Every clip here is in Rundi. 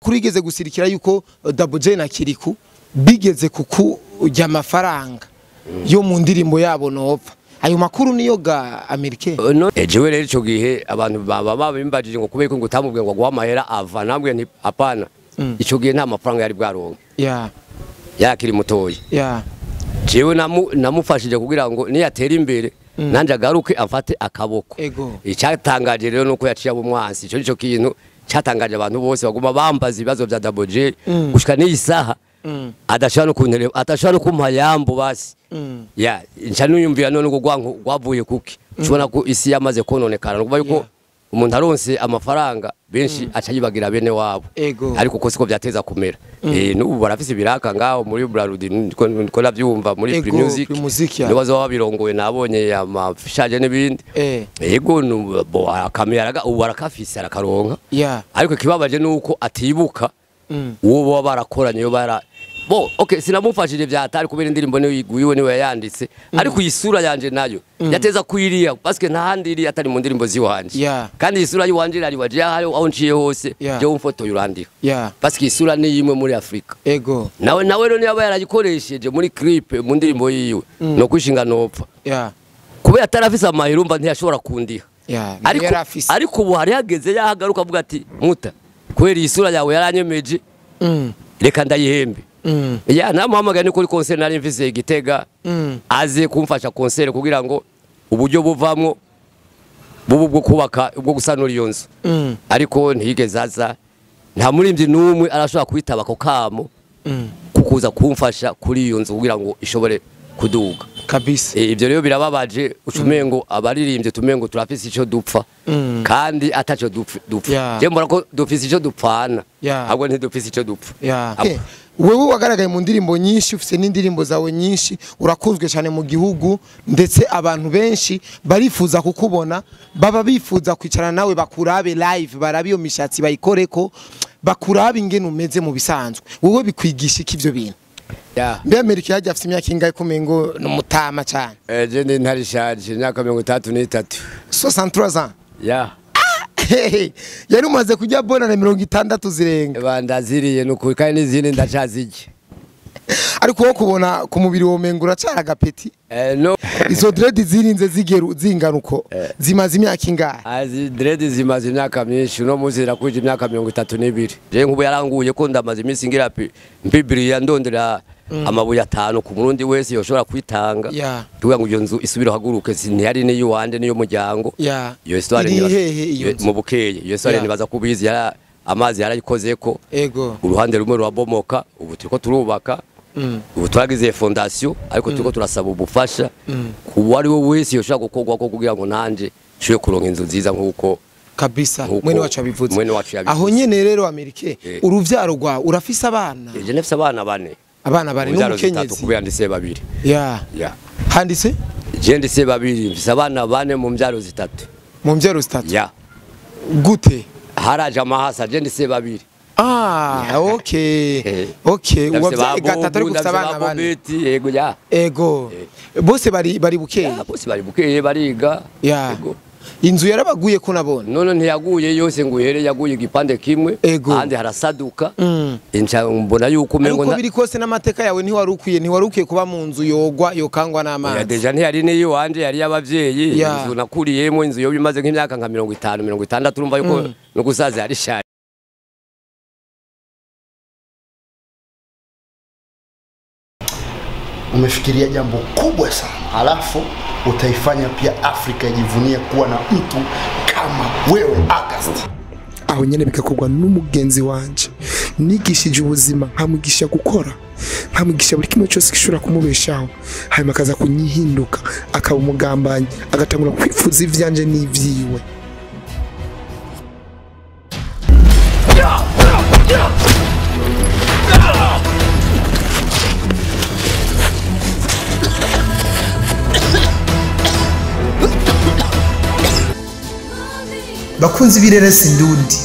Amakuru yigeze gusirikira yuko Double J na Kiriku bigeze kukurya amafaranga yo mu ndirimbo yabo nopfa. Ayo makuru niyo ga Amerike. No, jewe rero ico gihe abantu baba babimbajije ngo kubera ko ngo utamubwiye ngo aguhe amahera ava, nambwiye nti apana. Ico gihe nta mafaranga yari bwaronke. Yakiri mutoyi. Jewe namufashije kugira ngo niyatera imbere nanje agaruke afate akaboko. Icyatangaje rero nuko yaciye abo mwansi. Ico nico kintu cyatangaje abantu bose baguma bambaza ibibazo bya Double J gushika n'iyi saha. Adashobora no kuntereba, adashobora no kumpa yambo basi. Ya, nca niyumvira none ngo gwanko gwavuye kuki. Ushobona ko isi yamaze kononekara, nukuvuga yuko umuntu aronse amafaranga benshi aca yibagira bene wabo. Ariko ko siko byateza kumera. N'ubu barafise ibiraka ngaho muri Brarudi, niko navyumva muri Free Music. Nibo bazoba babirongoye, nabonye amafishaje n'ibindi. Ego bo akamera ubu arakafise arakaronka. Ariko ikibabaje nuko atibuka uwo baba barakoranye yo bara bo okay, sinamufashije byatari kubera indirimbo niyo yiguyiwe niwe yayanditse, ariko isura yanje nayo yateza kwiriya parce nta handi iri atari mu ndirimbo ziwanje. Kandi isura yiwanje irari waje aho nciye hose je umfoto yurandika parce isura ni yimwe muri Afrika. Ego nawe rero niba yarayikoresheje muri clip mu ndirimbo yiwe no kwishinga nopfa. Kubera atarafise amahera umva ntiyashobora kundiha. Ariko ubu hari hageze yahagaruka avuga ati muta kweri isura yawe yaranyemeje, reka ndayihembe. Ya namuhamagaye ni kuri concert nari mfise Gitega, aze kumfasha concert kugira ngo uburyo buvamwo bubu bwo kubaka ubwo gusanura iyo nzu. Ariko ntiyigeze aza, nta murimvyi n'umwe arashobora kwitaba ako kamo kukuza kumfasha kuri iyo nzu kugira ngo ishobore kuduga kabisa. Ibyo rero birababaje, ucumengo abaririmbye tumengo turafise ico dupfa kandi ataco dupfa. Je mbona ko dufise ico dupfana ahubwo ntidufise ico dupfa. Wewe wagaragaye mu ndirimbo nyinshi, ufise n'indirimbo zawe nyinshi, urakunzwe cyane mu gihugu, ndetse abantu benshi barifuza kukubona, baba bifuza kwicara nawe bakurabe live, barabe iyo mishatsi bayikoreko, bakurabe ingene umeze mu bisanzwe. Wewe bikwigisha iki ivyo bintu? Mbe Amerika yaje afite imyaka ingahe kumengo n'umutama cyane? Je ndi ntarishaje, imyaka 33. 63 ans. Yari umaze kujya bona na 60 zirenga. Bandaziriye nuko kandi n'izindi ndacazije. Ariko wo kubona ku mubiri wo mengo uracara agapeti. No. Izo dread zirinze zigeru zinganuko zimaze imyaka ingahe? Azi dread zimaze imyaka myinshi, no munsi zirakuje imyaka 32. Je nkubu yaranguye ko ndamaze iminsi ngira mbibiliya ndondera amabuye 5 ku murundi wese yoshobora kwitanga. Tuvuga ngo iyo nzu isubira haguruke, ntiyari niyo wande niyo muryango. Iyo histoire ni mu bukeye, iyo histoire nibaza kubizi yara amazi yarayikozeko. Uruhande rumwe rurabomoka, ubu turiko turubaka. Ubu twagize fondation ariko turiko turasaba ubufasha ku wari we wese yoshobora gukorwa ko kugira ngo nanje nshobore kuronka inzu nziza nkuko kabisa mwene wacu abivuze. Aho nyene rero Amerike uruvyaro rwawe urafise abana? Je nafise abana bane. Abana bane n'umukenyezi kubera ndise babiri. Handise? Je ndise babiri, mfise abana bane mu mbyaro zitatu. Mu mbyaro zitatu? Gute? Haraje amahasa, je ndise babiri. Okay. Okay, wabyaye gatatu ariko ufite abana bane. Yego ya. Ego. Bose bari bukeye. Bose bari bukeye bariga. Yego. Inzu yarabaguye ko nabona. None ntiyaguye yose ngo uhere, yaguye igipande kimwe, ahandi harasaduka. Inca mbona yuko umengo ariko biri kose n'amateka yawe ntiwari ukwiye kuba mu nzu yogwa yokangwa n'amazi. Ya déjà ntiyari niyo wanje, yari y'abavyeyi. Inzu nakuriyemo, inzu yo bimaze nk'imyaka nka 50 60, urumva yuko no gusaza yari shaje. Umefikiria jambo kubwa sana, alafu utaifanya pia Afrika ijivunie kuwa na mtu kama wewe August. Aho nyene bikakorwa n'umugenzi wanje nigishije ubuzima, nkamwigisha gukora, nkamwigisha buri kimwe cyose gishobora kumubeshaho, hanyuma akaza kunyihinduka akaba umugambanyi, agatangura kwifuza ivyanje n'ivyiwe. Bakunzi b'ireresi ndundi,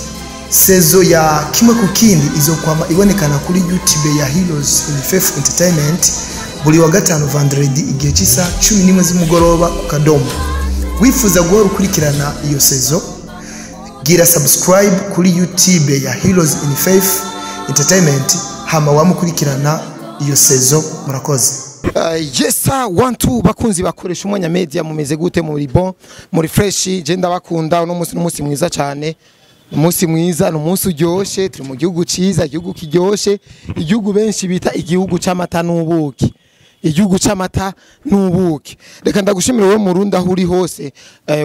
saison ya kimwe ku kindi izokwama ibonekana kuri YouTube ya Heroes in Faith Entertainment buri wa gatanu vendredi igihe cy'isaha 11 z'umugoroba ku kadomo. Wifuza guhora ukurikirana iyo saison, gira subscribe kuri YouTube ya Heroes in Faith. Entertainment, hama wamukurikirana iyo saison. Murakoze. Yes sir, 1 2 bakunzi bakoresha umwanya media, mumeze gute? Muri bon, muri fresh? Je ndabakunda. Uno munsi n'umunsi mwiza cyane, umunsi mwiza, n'umunsi uryoshe. Turi mu gihugu ciza, igihugu kiryoshe, igihugu benshi bita igihugu c'amata n'ubuki, igihugu c'amata n'ubuki. Reka ndagushimira wowe Murundi aho uri hose,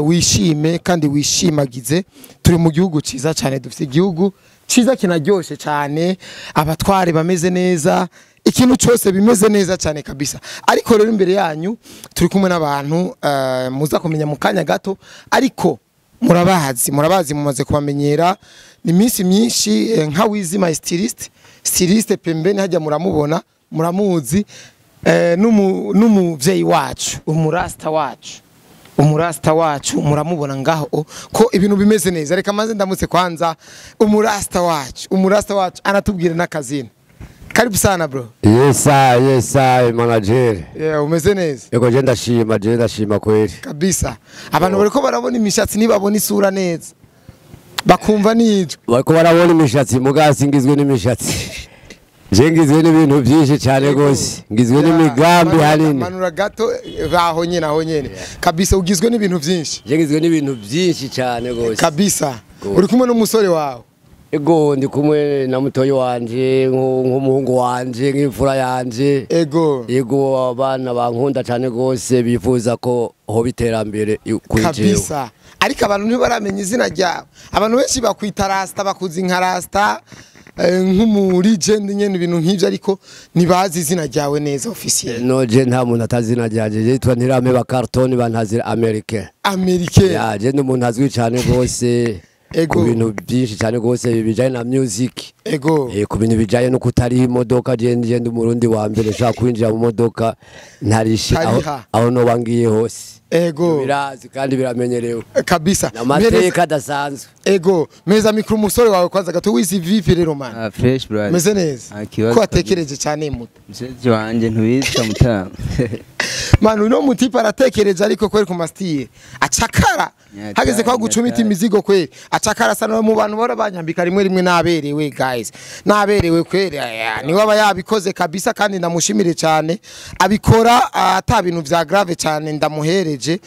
wishime kandi wishimagize. Turi mu gihugu ciza cyane, dufite igihugu ciza kinaryoshe cyane, abatware bameze neza, ikintu cyose bimeze neza cyane kabisa. Ariko rero imbere yanyu turi kumwe n'abantu muza kumenya mu kanya gato, ariko murabazi, murabazi, mumaze kubamenyera ni iminsi myinshi, nka Wizi my stylist, styliste pembeni hajya muramubona, muramuzi, n'umuvyeyi wacu, umurasta wacu, umurasta wacu muramubona ngaho ko ibintu bimeze neza. Reka maze ndamutse kwanza umurasta wacu, umurasta wacu anatubwire n'akazina. Karibu sana bro. Yes sir, yes sir, manager. Yeah, umeze neza? Yego, je ndashima, je ndashima kweli. Kabisa. Abantu bariko barabona imishatsi nibabona isura neza, bakumva n'ijwi. Bariko barabona imishatsi, mugasi ngizwe n'imishatsi. Je ngizwe n'ibintu byinshi cyane gose. Ngizwe n'imigambi hanini. Manura gato aho nyene, aho nyene. Kabisa ugizwe n'ibintu byinshi. Je ngizwe n'ibintu byinshi cyane gose. Kabisa. Uri kumwe n'umusore wawe? Ego, ndi kumwe na mutoyi wanje, nk'umuhungu wanje, nk'imfura yanje. Ego. Ego, abana bankunda cyane gose, bifuza ko hoba iterambere kuri jewe. Kabisa. Ariko abantu ntibaramenya izina ryawe. Abantu benshi bakwita Rasta, bakuzi nka Rasta, nk'umu legend nyene, ibintu nk'ivyo, ariko ntibazi izina ryawe neza officiel. No, je nta muntu atazi izina ryanje. Je yitwa Ntirameba Carton, bantazira Americain. Americain. Ya, je ndi umuntu azwi cyane gose Ego. ku bintu byinshi cyane gose bijanye na music. Ego. Ku bintu bijanye no kutariha imodoka, je ndi umurundi wa mbere nshaka kwinjira mu modoka ntarishe aho, Ntariha. aho noba ngiye hose. Ego. Birazi kandi biramenyerewe. Kabisa. Amateka adasanzwe. Ego, meza mikro umusore wawe kwanza gato. Wizi, vipi rero man? Ah, fresh brother. Meze neza? Ah, kibazo. Ko watekereje cyane muto? Msezi wanje ntubizi mutama. Man, uno mutipa aratekereje, ariko kweri ku mastiye acakara hageze kwa gucumita imizigo kweri acakara sana. Mu bantu bahora banyambika rimwe rimwe naberewe guys, naberewe kweri. Aya, niwe aba yabikoze kabisa, kandi ndamushimire cyane, abikora ata bintu vya grave cyane ndamuhereje.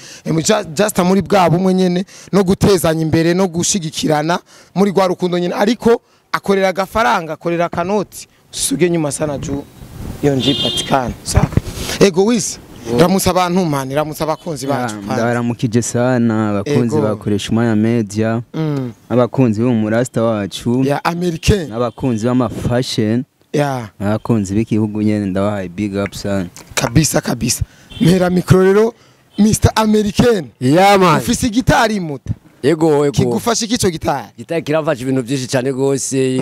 Just muri bwa bumwe nyene no gutezanya imbere no gushigikirana muri rwa rukundo nyene, ariko akorera agafaranga, akorera akanoti usuge nyuma sana juu iyo njipatikana. Sawa. Ego Wizi, ramutsa abantu man, ramutsa abakunzi bacu kwanza. Ndabaramukije sana abakunzi Ego. bakoresha umwanya media, abakunzi b'umurasta wacu, Ya Americain. n'abakunzi b'ama fashion, Ya. n'abakunzi b'igihugu nyene, ndabahaye big up sana. Kabisa kabisa. Mpera micro rero Mr American. Yeah man. Ufise igitari muta? Ego, ego. Kigufasha iki ico gitari? Gitari kirafasha ibintu byinshi cyane gose.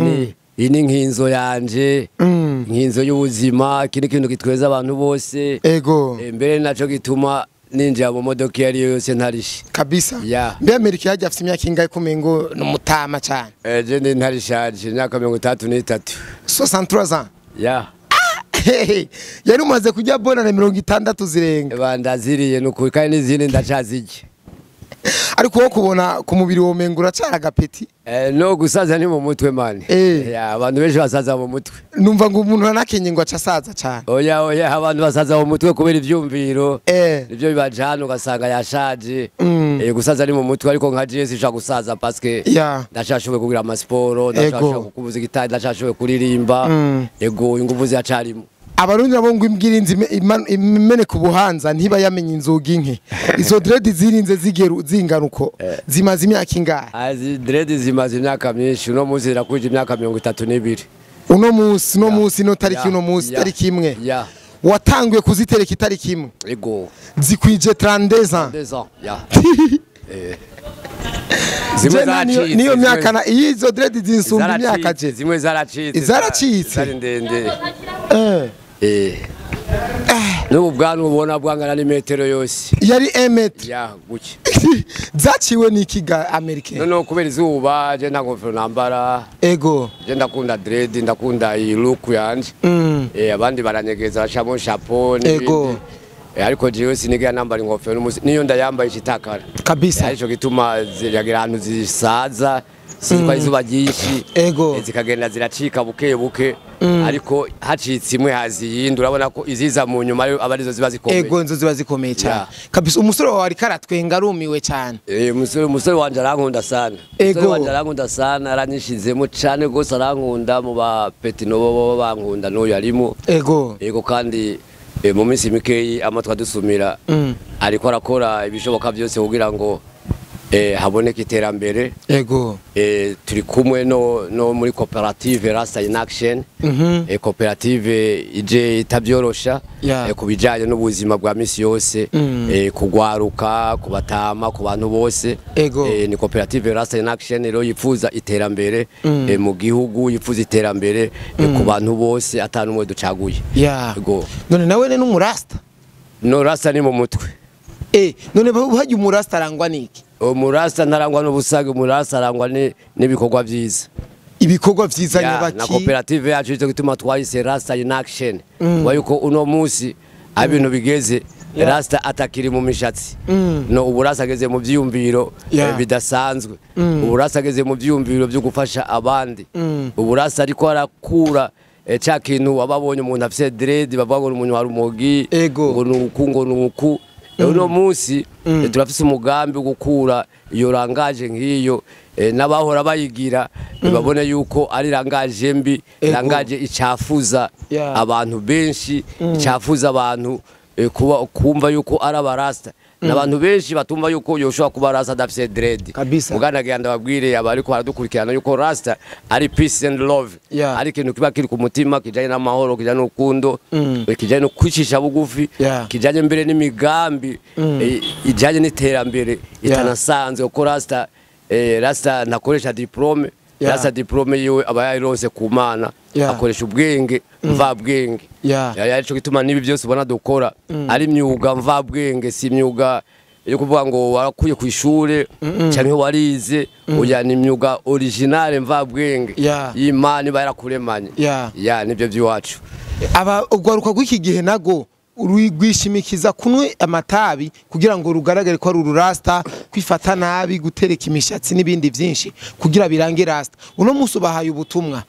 Iyi ni nk'inzo yanje, nk'inzo y'ubuzima. Iki ni ikintu gitweza abantu bose. Ego. Mbere naco gituma ninjira mu modoka iyo ariyo yose ntarishe. Kabisa. Ya. Mbe Amerika yaje afise imyaka ingahe kumengo n'umutama cyane? Je ndi ntarishaje, imyaka 33. 63 ans? Ya. Yari umaze kujya bona na 60 zirenga. Bandaziriye nukuri, kandi n'izindi ndacazirya. Ariko wo kubona ku mubiri wo mengo uracara agapeti. No gusaza ni mu mutwe man. Ya, abantu benshi basaza mu mutwe. Numva ngo umuntu anakenye ngo acasaza cyane. Oya oya, abantu basaza mu mutwe kubera ivyumviro. Nivyo bibajana ugasanga yashaje. Gusaza ni mu mutwe, ariko nka jewe sinshaka gusaza parce que ndashashoboye kugira amasiporo, ndashashoboye kuvuza gitari, ndashashoboye kuririmba. Ego, inguvu ziracarimo. Abarundi nabo ngo imbwira inzu imeneka ubuhanza ntiba yamenye inzugi nke. Izo dread zirinze zigeru zingana uko zimaze imyaka ingahe? Azi dread zimaze imyaka myinshi, uno munsi zirakwije imyaka 32. Uno munsi, uno munsi, no tariki, uno munsi tariki imwe watanguye kuzitereka, itariki imwe? Ego. Zikwije 32 ans? 2 ans, ya. Zimwe Je na niyo zaracitse, niyo myaka na izo dread zinsumba imyaka je. Zimwe zaracitse. Zaracitse? Zari ndende. N'ubu bwanwa ubona bwangana n'imetero yose. Yari 1 mètre? Ya, guke. Zaciwe n'iki ga Americain? Noneho kubera izuba, je nta ngofero nambara. Ego. Je ndakunda dread, ndakunda iyi look yanje. Abandi baranyegeza bashamo chapeau n'ibindi. Ego. Ariko jewe sinigera nambara ingofero n'umusi, niyo ndayambaye ikitakara. Kabisa. Arico gituma ziragira ahantu zisaza. Sinzi ko ari izuba ryinshi. Ego. Zikagenda ziracika buke buke, ariko hacitse imwe hazi iyindi. Urabona ko iziza mu nyuma aba arizo ziba zikomeye. Ego, inzo ziba zikomeye cyane. Yeah. Kabisa, umusore wawe ariko aratwenga, arumiwe cyane. Umusore wanje arankunda sana. Ego. Umusore wanje arankunda sana, aranyishizemo cane gose, arankunda. Mu ba petino bo bankunda, n'uyu arimo. Ego. Ego, kandi mu minsi mikeyi amatwi adusumira, ariko arakora ibishoboka byose kugira ngo haboneke iterambere. Ego. Turi kumwe no muri koperative Rasta in Action. Koperative ije itabyorosha ku bijanye n'ubuzima bwa misi yose, kugwaruka, kubatama, ku bantu bose. Ego. Ni koperative Rasta in Action rero yifuza iterambere mu gihugu, yifuza iterambere ku bantu bose, atanu umwe ducaguye. Ego. None nawe ni n'umurasta? No, Rasta ni mu mutwe. None hajya umurasta arangwa niki? Umurasta ntarangwa n'ubusage, umurasta arangwa n'ibikorwa vyiza. Ibikorwa vyiza Ya, na nyabaki? Koperative yacu icyo gituma twayise Rasta in Action, kuba yuko uno munsi aho ibintu bigeze, Rasta atakiri mu mishatsi. No ubu Rasta ageze mu vyiyumviro bidasanzwe. Ubu Rasta ageze mu vyiyumviro byo gufasha abandi. Ubu Rasta ariko arakura ca kintu wababonye umuntu afise dread bavuga ngo ni umuntu wa rumogi, ngo nuku, ngo nuku. Uno munsi turafise umugambi wo gukura iyo rangaje nk'iyo, n'abahora bayigira babone yuko ari rangaje mbi, rangaje icafuza abantu benshi, icafuza abantu kuba kumva yuko ari abarasta. N'abantu benshi batumva yuko yoshobora kuba rasta adafise dread. Kabisa. Mugana genda babwire abariko baradukurikirana yuko rasta ari peace and love, ari ikintu kiba kiri ku mutima, kijanye n'amahoro, kijanye n'urukundo, kijanye no kwicisha bugufi, kijanye mbere n'imigambi ijanye n'iterambere itanasanzwe, kuko rasta ntakoresha diplome. Rasta diplome yiwe aba yayironse ku Mana. Akoresha ubwenge mvabwenge. Ya, arico gituma n'ibi byose ubona dukora ari imyuga mvabwenge, si imyuga yo kuvuga ngo warakuye ku ishure canke warize. Oya, ni imyuga originale mvabwenge y'Imana iba yarakuremanye. Ya, nivyo by'iwacu. Aba ugwaruka rw'iki gihe nago rwishimikiza kunwe amatabi kugira ngo rugaragare ko ari ururasta, kwifata nabi, gutereka imishatsi n'ibindi byinshi kugira birange rasta. Uno munsi ubahaye ubutumwa,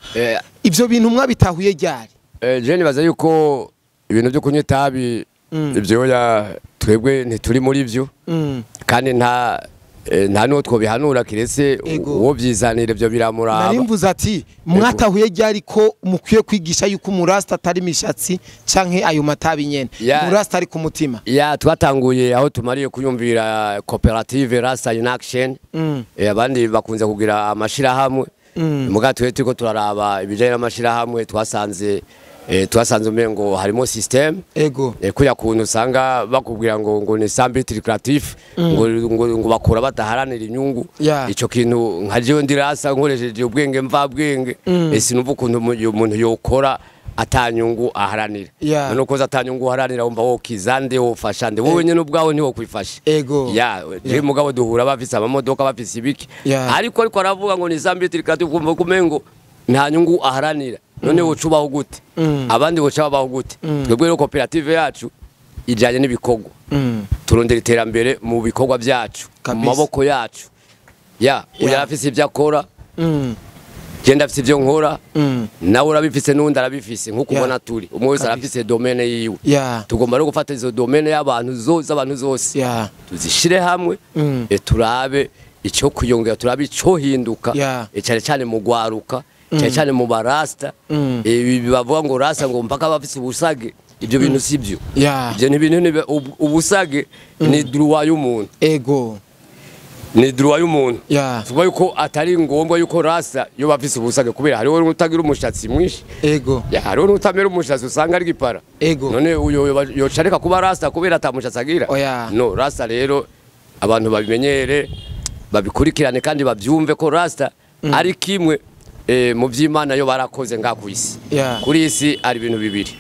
ivyo bintu mwabitahuye ryari? Je nibaza yuko ibintu byo kunywa itabi, ibyo ya twebwe ntituri muri byo, kandi nta n'uwo twobihanura kiretse uwo byizanira, ibyo biramuraba. Nari mvuze ati mwatahuye ryari ko mukwiye kwigisha yuko umurasta atari imishatsi canke ayo matabi nyene, umurasta ari ku mutima? Ya, twatanguye aho tumariye kuyumvira koperative Rasta in Action. Abandi bakunze kugira amashirahamwe, muga twe turiko turaraba ibijanye n'amashirahamwe, twasanze umengo harimo system. Ego. Kuya kuntu usanga bakubwira ngo ni sans but lucratif, ngo bakora badaharanira inyungu. Ico kintu nka jewe ndi rasta, nkoresheje ubwenge mvabwenge, sinumva ukuntu umuntu yokora atanyungu aharanira. None ukoze atanyungu aharanira, wumva wokiza nde, wofasha nde? Wowe nyene ubwawe ntiwo kwifasha. Ego. Ya, je mugabo duhura bafise amamodoka, bafise ibiki, ariko aravuga ngo ni sans but lucratif, kumva kumengo nta nyungu aharanira. None wocubaho gute? Abandi boca babaho gute? Twebwe rero koperative yacu ijanye n'ibikorwa, turondera iterambere mu bikorwa byacu, mu maboko yacu. Ya, uyu arafise ibyo akora, je ndafise ibyo nkora, nawe urabifise, n'undi arabifise, nk'uko ubona turi umwe wese arafise domaine yiwe. Tugomba rero gufata izo domaine y'abantu z'abantu zose, tuzishire hamwe, turabe icyo kwiyongera, turabe icyo hinduka, cyane cyane mu gwaruka, cyane cyane mu barasta. Ibi bavuga ngo rasta ngo mpaka bafise ubusage, ibyo bintu si byo. Ibyo ni ibintu ubusage ni droit y'umuntu. Ego. Ni droit y'umuntu. Tuvuga yuko atari ngombwa yuko rasta yo bafise ubusage, kubera hariho n'utagira umushatsi mwinshi. Ego. Ya, hariho n'utamera umushatsi usanga ari gipara. Ego. None uyo yocareka kuba rasta kubera atamushatsi agira? Oya. No, rasta rero abantu babimenyere, babikurikirane kandi babyumve ko rasta ari kimwe mu by'Imana yo barakoze nga ku isi. Kuri isi ari ibintu bibiri.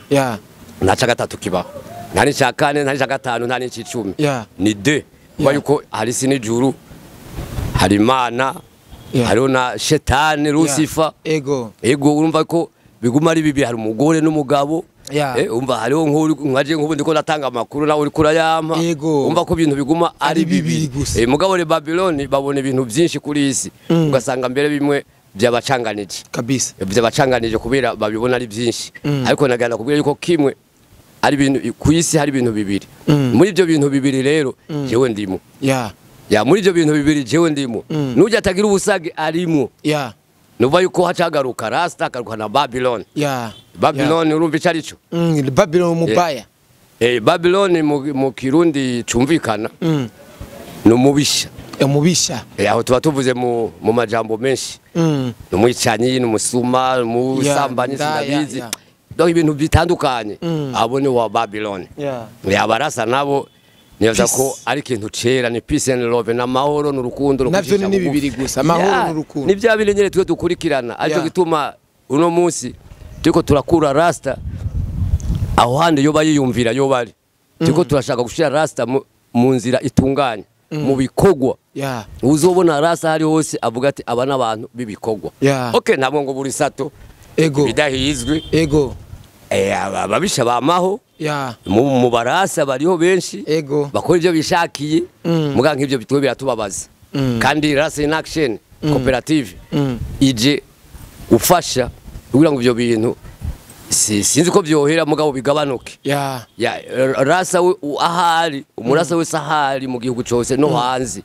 Nta gatatu kibaho. Nta n'icya kane, nta n'icya gatanu, nta n'icicumi. Ni deux. Kuba yuko hari isi n'ijuru, hari Imana, hariho na shetani Lucifer. Ego. Ego, urumva ko biguma ari bibiri, hari umugore n'umugabo. Umva hariho nkaje nk'ubu ndiko natanga amakuru nawe uri kurayampa. Umva ko ibintu biguma ari bibiri gusa. Mugabo le Babylon babona ibintu byinshi kuri isi, ugasanga mbere bimwe byabacanganije kabisa, byabacanganije kubera babibona ari byinshi. Ariko nagana kubwira yuko kimwe ari ibintu ku isi, hari ibintu bibiri. Muri ibyo bintu bibiri rero jewe ndimo. Ya muri ibyo bintu bibiri jewe ndimo. Nujya atagira ubusage arimo. Nuva yuko hacagaruka Rasta akaruka na Babylon. Babylon urumva ico arico? Babylon mubaya. Babylon mu Kirundi cumvikana. No mubisha. Mubisha. Aho tuba tuvuze mu majambo menshi. No mwicanyi, no musuma, mu sambanyi sinabizi. Donc ibintu bitandukanye. Abo ni wa Babylon. Yabarasa nabo nibaza ko ari ikintu cera, ni peace and love, na mahoro n'urukundo. Navyo ni bibiri gusa, amahoro n'urukundo. Ni bya bindi nyene twe dukurikirana. Ariko gituma uno munsi turiko turakura Rasta aho hande yo bayiyumvira yo bari. Turiko turashaka gushira Rasta mu nzira itunganye, mu bikogwa. Uzobona Rasta hari hose avuga ati aba n'abantu b'ibikogwa. Okay, ntabwo ngo buri sato ego bidahizwe. Ego. Ababisha bamaho. Mu barasa bariho benshi bakora ibyo bishakiye, muga nk'ibyo bitwe biratubabaza. Kandi Rasta in Action cooperative ije ufasha kugira ngo ibyo bintu sinzi ko byohera mugabo bigabanuke. Rasta ahari umurasa wese ahari mu gihugu cyose no hanze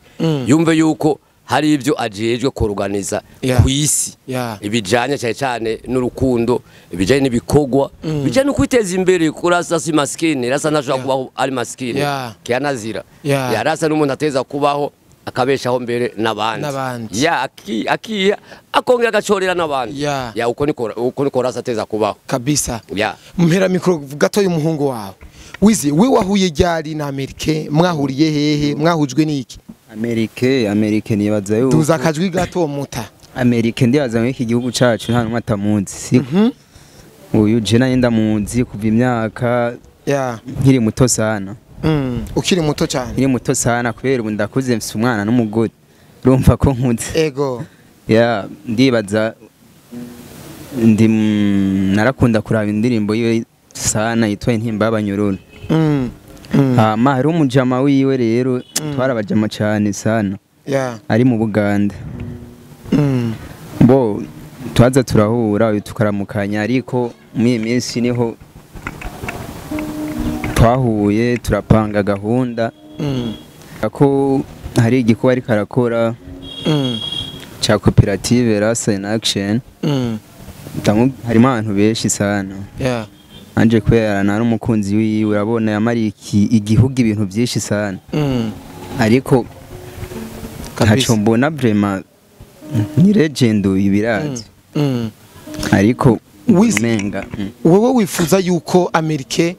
yumve yuko hari ibyo ajejwe kuorganiza ku isi, ibijanye cyane cyane n'urukundo, ibijanye n'ibikogwa, bijanye no kwiteza imbere. Kurasa si maskini, Rasta ntashobora kubaho ari maskini, kianazira. Rasta n'umuntu ateza kubaho akabeshaho mbere n'abandi. Akiya akongera agacorera n'abandi. Uko niko Rasta ateza kubaho kabisa. Mpera mikro gato y'umuhungu wawe Wizi, we wahuye ryari na Amerike? Mwahuriye hehe? Mwahujwe n'iki? Amerike nibaza yuko tuza akajwi gato muta. Amerike ndibaza muri iki gihugu cacu nta numwe atamuzi. Siko uyu je nanye ndamuzi kuva imyaka nkiri muto sana. Ukiri muto cyane? Nkiri muto sana kubera ubu ndakuze mfise umwana n'umugore. Urumva ko nkuze. Ego. Ndibaza ndi narakunda kuraba indirimbo yiwe sana yitwa Intimba y'Abanyororo. Hama hari umujama wiwe rero twarabajama cyane sana. Ari mu Buganda. Bo twaza turahura tukaramukanya, ariko muri iyi minsi niho twahuye turapanga gahunda ko hari igikorwa ariko arakora cya koperative Rasta in Action. Harimo abantu benshi sana. Anje kubera nari umukunzi wiwe, urabona yamariye igihugu ibintu byinshi sana. Ariko ntaco mbona vraiment ni legend ibirazi. Ariko umenga wewe wifuza yuko Amerike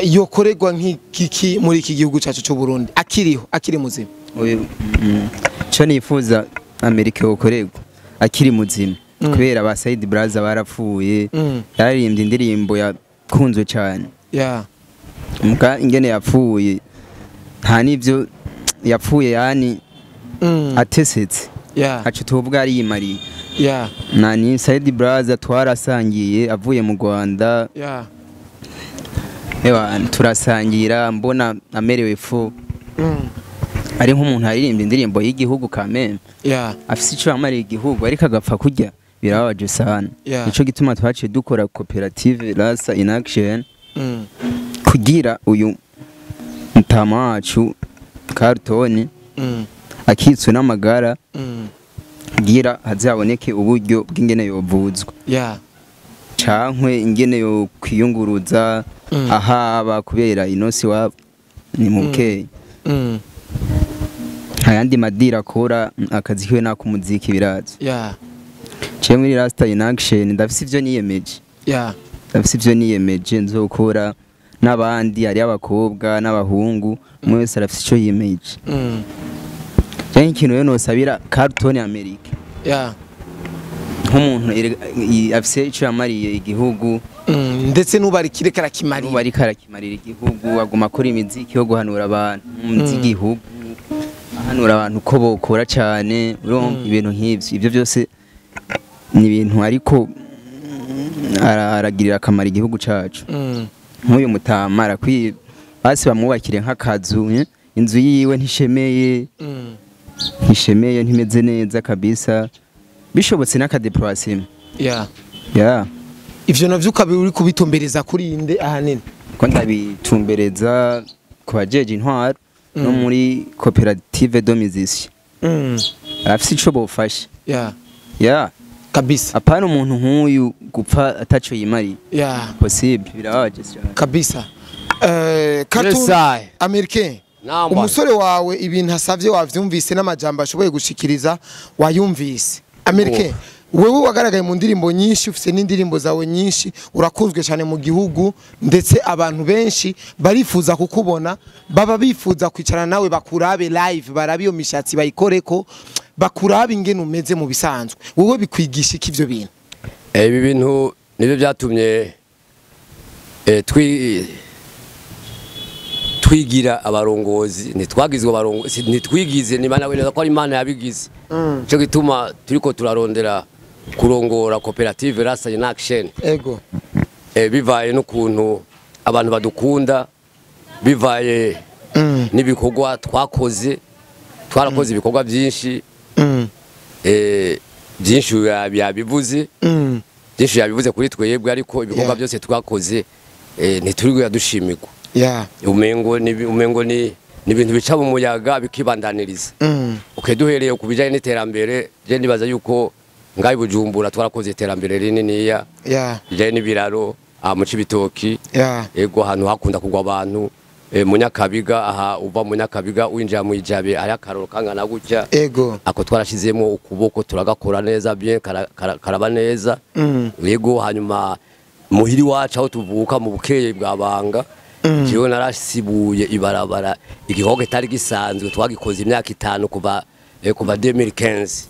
yokorerwa nk'iki muri iki gihugu cyacu cy'u Burundi akiriho, akiri muzima? Cyo nifuza Amerike yokorerwa akiri muzima, kubera ba Said Brazza barapfuye. Yaririmbye indirimbo yakunzwe cyane. Muka ingene yapfuye nta nivyo yapfuye yani atesetse. Hacu tuvuga ari yimariye. Nani Said Brazza twarasangiye avuye mu Rwanda. Ewa turasangira mbona amerewe fu. Ari nk'umuntu aririmbye indirimbo y'igihugu kameme. Afise ico yamariye igihugu ariko agapfa kurya birababaje sana. Nico gituma twaciye dukora koperative Rasta in Action kugira uyu mutama wacu Carlton akitswe n'amagara kugira hazaboneke uburyo bw'ingene yovuzwa. Cankwe ingene yo kwiyunguruza ahaba kubera inosi wa ni mukeye. Ayandi madira akora akazi kiwe nako muziki birazi. Cye muri Rasta in Action ndafise ivyo niyemeje. Ndafise ivyo niyemeje nzokora n'abandi, ari abakobwa n'abahungu, umwe wese arafise ico yiyemeje. Cyane ikintu rero nosabira Carlton America. Nk'umuntu afise ico yamariye igihugu, ndetse n'ubarikire karakimarira. N'ubarikire karakimarira igihugu, aguma akora imiziki yo guhanura abantu mu gihugu, ahanura abantu ko bokora cyane, urumva ibintu nk'ivyo. Ibyo byose ni ibintu ariko Aragirira akamaro igihugu cacu. Nk'uyu mutama arakwiye basi bamwubakire nk'akazu, inzu yiwe ntishemeye. Ntishemeye, ntimeze neza kabisa. Bishobotse n'akadeplacement. Yeah. Yeah. Ivyo navyo ukaba uri kubitumbereza kuri inde ahanini? Ko ndabitumbereza ku bajeje intwaro no muri coopérative de musiciens. Arafise ico bofasha. Yeah. Yeah. Kabisa. Apana umuntu nk'uyu gupfa ataco yimariye. Yeah. Possible, birababaje cyane. Kabisa. Cartoon Americain. Umusore wawe ibintu asavye wavyumvise n'amajambo ashoboye gushikiriza wayumvise. Americain, wewe wagaragaye mu ndirimbo nyinshi, ufise n'indirimbo zawe nyinshi, urakunzwe cyane mu gihugu ndetse abantu benshi barifuza kukubona, baba bifuza kwicarana nawe bakurabe live, barabe iyo mishatsi bayikoreko, bakurabe ingene umeze mu bisanzwe. Wewe bikwigisha iki ivyo bintu? Ibi bintu nibyo byatumye twigira abarongozi, ntitwagizwe abarongozi, ntitwigize ni Imana wenda ko ari Imana yabigize. Cyo gituma turiko turarondera kurongora coopérative Rasta in Action. Ego. Bivaye n'ukuntu abantu badukunda, bivaye n'ibikorwa twakoze, twarakoze ibikorwa byinshi. Byinshi yabivuze. Byinshi yabivuze kuri twebwe, ariko ibikorwa byose twakoze ntituri yadushimirwa. Yeah. Umengo ni ibintu bica mu muyaga bikibandaniriza. Okay, duhereye ku bijanye n'iterambere, je nibaza yuko ngayi Bujumbura twarakoze iterambere rininiya. Yeah. Bijanye n'ibiraro mu Cibitoki. Yeah. Ego ahantu hakunda kugwa abantu, mu Nyakabiga, aha uva mu Nyakabiga winjira mu Ijabe ari akaroro kangana gutya. Ego. Ako twarashizemo ukuboko turagakora neza bien, karaba neza. Ego hanyuma muhiri wacu aho tuvuka mu bukeye bwa Banga. Jewe narasibuye ibarabara igikorwa kitari gisanzwe twagikoze imyaka 5 kuva 2015.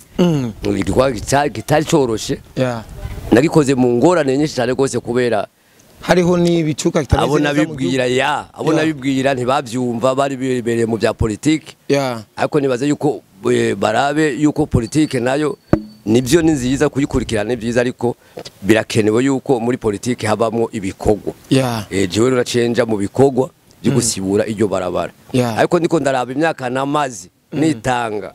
Igikorwa kitari coroshe. Yeah. Nagikoze mu ngorane nyinshi cyane gose kubera hariho n'ibicuka kitameze neza. Abona ya, abona bibwira ntibavyumva, bari bibereye mu bya politike. Yeah. Ariko nibaze yuko barabe yuko politike nayo nibyo ni nziza kuyikurikirana, ni byiza, ariko birakenewe yuko muri politike habamwo ibikorwa. Yeah. Jewe ruracenja mu bikorwa byo gusibura iryo barabara. Yeah. Ariko ndiko ndaraba imyaka namazi nitanga.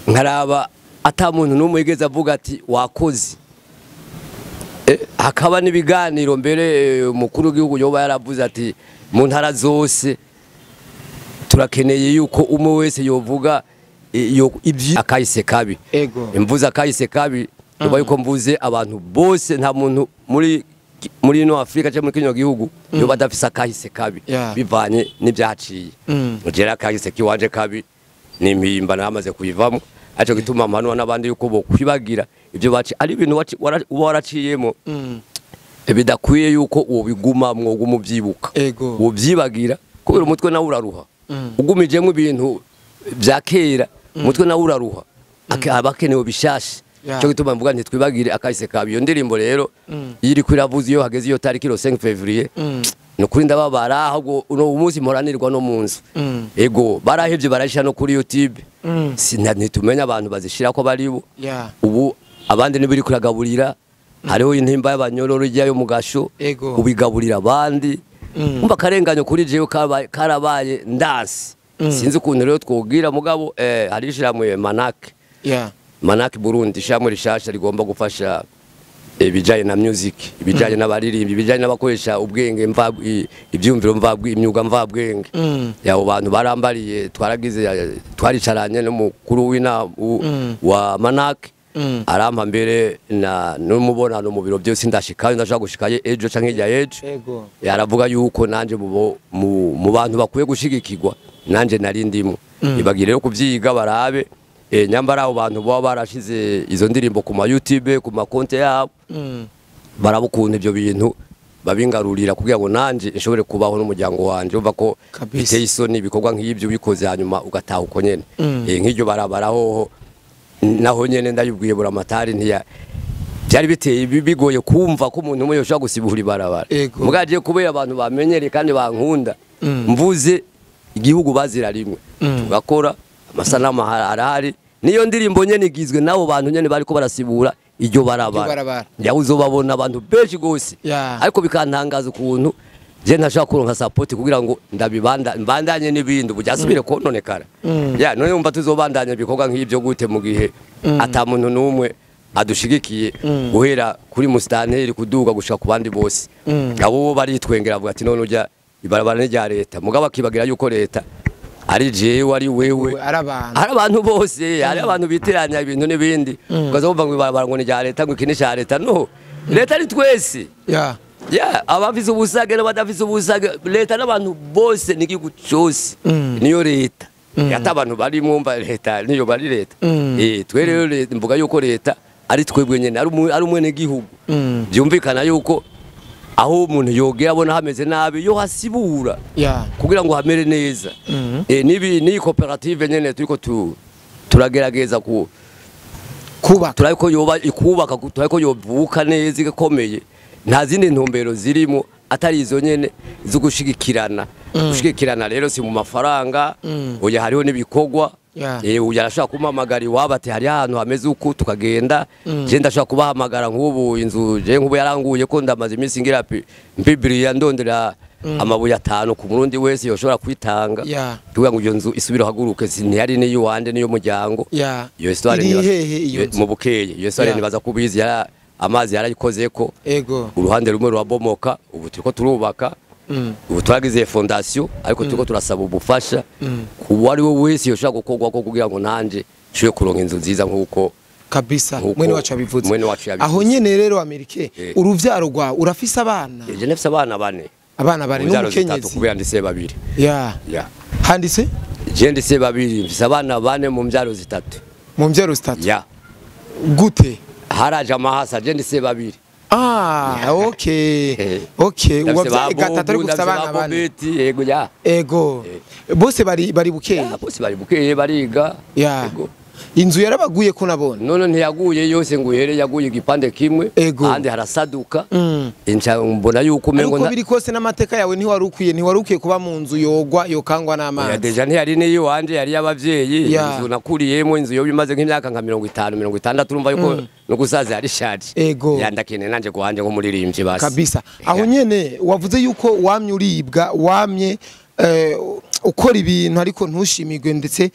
Nkaraba ata muntu n'umwe yigeze avuga ati wakoze. Hakaba n'ibiganiro mbere umukuru w'igihugu yoba yaravuze ati mu ntara zose turakeneye yuko umwe wese yovuga ibyi akahise kabi. Ego. Imvuze akahise kabi yoba yuko mvuze abantu bose, nta muntu muri ino Afrika cyangwa muri kino gihugu yoba adafise akahise kabi. Yeah. Bivanye n'ibyaciye. Ugera akahise kiwanje kabi n'impimba namaze kuyivamo. Aco gituma mpanwa n'abandi yuko bo kwibagira ibyo baci ari ibintu uba waraciyemo. Bidakwiye yuko ubigumamwo umubyibuka. Ubyibagira kubera umutwe nawe uraruha. Ugumijemo ibintu bya kera umutwe nawe uraruha. Abakenewe bishashe. Cyo gituma mvuga ntitwibagire akahise kabi. Iyo ndirimbo rero iri kwiravuze iyo hageze iyo tariki 5 février. Nukuri ndababara ahubwo uno umunsi mporanirwa no munzu. Ego barahevye barashira no kuri YouTube. Sina ntitumenya abantu bazishira ko bari bo. Ubu abandi nibiri kuragaburira, hariho intimba y'abanyororo ijya yo mugasho ubigaburira abandi. Umva karenganyo kuri jewe karabaye ndansi. Sinzi ukuntu rero twogira mugabo hari ishiramwe Manak. Yeah. Manak Burundi ishiramwe rishasha rigomba gufasha ibijanye na music, ibijanye n'abaririmbi, ibijanye n'abakoresha ubwenge ibyumviro mvabwe, imyuga mvabwenge. Yabo bantu barambariye, twaragize twaricaranye n'umukuru w'inama wa Manak. Arampa mbere na n'umubonano mu biro byose ndashikayo, ndashaka gushikaye ejo canke hirya ejo. Ego. Yaravuga yuko nanje mu bantu bakwiye gushigikirwa nanje nari ndimo. Ibagire rero kuvyiga barabe nyambara abo bantu baba barashize izo ndirimbo ku ma YouTube, ku ma konte yabo. Barabukunda ibyo bintu babingarurira kugira ngo nanje nshobore kubaho n'umuryango wanje. Umva ko biteye isoni ibikorwa nk'ibyo bikoze hanyuma ugataha uko nyene. Nk'iryo barabara hoho naho nyene ndayibwiye buramatari ntiya byari biteye bigoye kumva ko umuntu umwe yoshobora gusibura ibarabara. Mugaje kubera abantu bamenyereye kandi bankunda mvuze igihugu bazira rimwe tugakora amasanamu arahari. Niyo ndirimbo nyene igizwe nabo bantu nyene bariko barasibura iryo barabara yawe uzobabona abantu benshi gose ariko bikantangaza ukuntu je ntashaka kuronka support kugira ngo ndabibanda mbandanye n'ibindi bujyasubire kononekara ya none umva tuzobandanya ibikorwa nk'ibyo gute mu gihe ata muntu n'umwe adushigikiye guhera kuri mustanteri kuduga gushika ku bandi bose abo bo baritwengera avuga ati none ujya ibarabara ni rya leta mugabo akibagira yuko leta ari jewe ari wewe ari abantu bose ari abantu biteranya ibintu n'ibindi ukaza wumva ngo ibarabara ngo ni rya leta ngo iki ni cya leta no leta ni twese ya abafise ubusage n'abadafise ubusage leta n'abantu bose n'igihugu cyose niyo leta yata abantu bari mwumva leta niyo bari leta twe rero mvuga yuko leta ari twebwe nyene ari umwene gihugu byumvikana yuko aho umuntu yogera abona hameze nabi yo hasibura kugira ngo hamere neza nibi ni cooperative nyene turiko turagerageza ku kubaka turariko yoba ikubaka turariko yovuka neza igakomeye nta zindi ntumbero zirimo atari izo nyene zo gushigikirana gushigikirana rero si mu mafaranga oya hariho n'ibikorwa uya arashaka kumpamagara iwabo ati hari ahantu hameze uku tukagenda je ndashaka kubahamagara nk'ubu inzu je nk'ubu yaranguye ko ndamaze iminsi ngira mbibiriya ndondera amabuye 5 ku murundi wese yoshobora kwitanga kugira ngo iyo nzu isubire haguruke ntiyari niyo wande niyo muryango iyo histoire mu bukeye iyo histoire nibaza kubizi amazi yarayikozeko uruhande rumwe rurabomoka ubu turiko turubaka ubu twagize fondation ariko turiko turasaba ubufasha kuba ari we wese yoshobora gukorwa ko kugira ngo nanje nshobore kuronka inzu nziza nkuko kabisa mwene wacu abivuze aho nyene rero Amerike uruvyaro rwawe urafise abana je nafise abana bane n'umukenyezi kubera ndise babiri handise je ndise babiri mfise abana bane mu mvyaro zitatu gute haraje amahasa je ndise babiri okay okay wavyaye gatatu ariko ufite abana bane yego ya ego bose bari bukeye bose bari bukeye bariga yego inzu yarabaguye ko nabona none ntiyaguye yose ngo uhere yaguye igipande kimwe ahandi harasaduka inca mbona yuko umengo ariko biri kose n'amateka yawe ntiwari ukwiye kuba mu nzu yogwa yokangwa n'amazi ya deja ntiyari niyo wanje yari y'abavyeyi inzu nakuriyemo inzu yo bimaze nk'imyaka nka 50 60 urumva yuko no gusaza yari shaje yandakene nanje guhanje nko muririmbyi basi kabisa aho nyene wavuze yuko wamye uribwa wamye ukora ibintu ariko ntushimirwe ndetse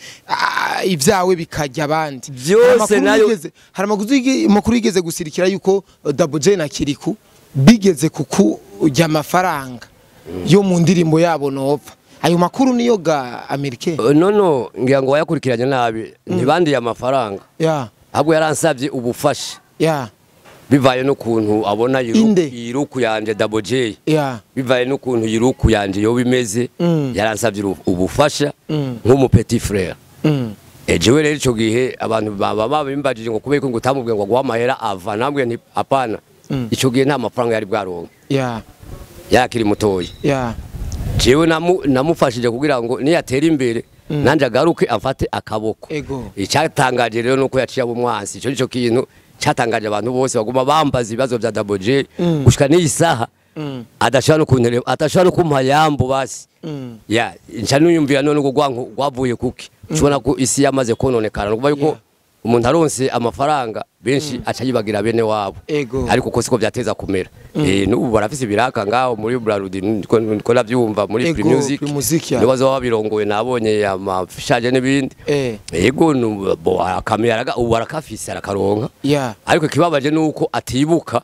ibyawe bikajya abandi byose nayo hari amakuru yigeze gusirikira yuko Double J na Kiriku bigeze kukujya amafaranga yo mu ndirimbo yabo nopfa ayo makuru niyo ga Amerike no ngira ngo wayakurikiranye nabi ntibandiye amafaranga ahubwo yaransabye ubufasha bivaye n'ukuntu abona iruku yanje Double J bivaye n'ukuntu iruku yanje yo bimeze yaransabye ubufasha nk'umu petit frère jewe rero ico gihe abantu baba babimbajije ngo kubera ko ngo utamubwiye ngo aguhe amahera ava nambwiye nti apana ico gihe nta mafaranga yari bwaronke yakiri mutoya jewe namufashije kugira ngo niyatera imbere nanje agaruke afate akaboko icyatangaje rero nuko yaciye abo mwansi ico nico kintu cyatangaje abantu bose baguma bambaza ibibazo bya Double J gushika n'iyi saha adashobora no kumpa yambo basi ya nca niyumvira none ubwo rwavuye kuki ushobora ko isi yamaze kononekara nukuvuga yuko umuntu aronse amafaranga benshi aca yibagira bene wabo ariko ko siko byateza kumera n'ubu barafise ibiraka ngaho muri Brarudi niko navyumva muri Free Music nibo bazoba babirongoye nabonye amashaje n'ibindi yego akamera ubu arakafise arakaronka ariko ikibabaje nuko atibuka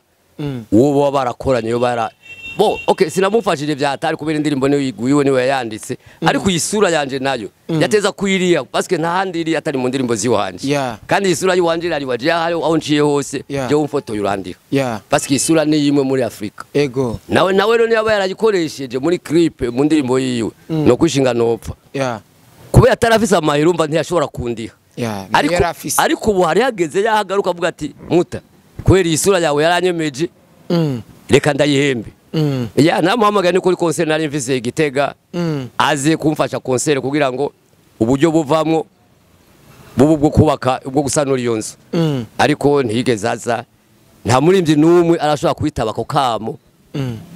uwo baba barakoranye yo bara bo okay sinamufashije byatari kubera indirimbo niyo yiguyiwe niwe yayanditse ariko isura yanje nayo yateza kwiriya parce nta handi iri atari mu ndirimbo ziwanje kandi isura yiwanje irari waje aho nciye hose je umfoto yurandika parce isura ni imwe muri Afrika ego nawe rero niba yarayikoresheje muri clip mu ndirimbo yiwe no kwishinga nopfa kubera atarafise amahera umva ntiyashobora kundiha ariko ubu hari hageze yahagaruka avuga ati muta kubera isura yawe yaranyemeje reka ndayihembe ya namuhamagaye ni kuri concert nari mvise Igitega aze kumfasha concert kugira ngo uburyo buvamwo bubu bwo kubaka ubwo gusanura iyo nzu ariko ntiyigeze aza nta murimbyi n'umwe arashobora kwitaba ako kamo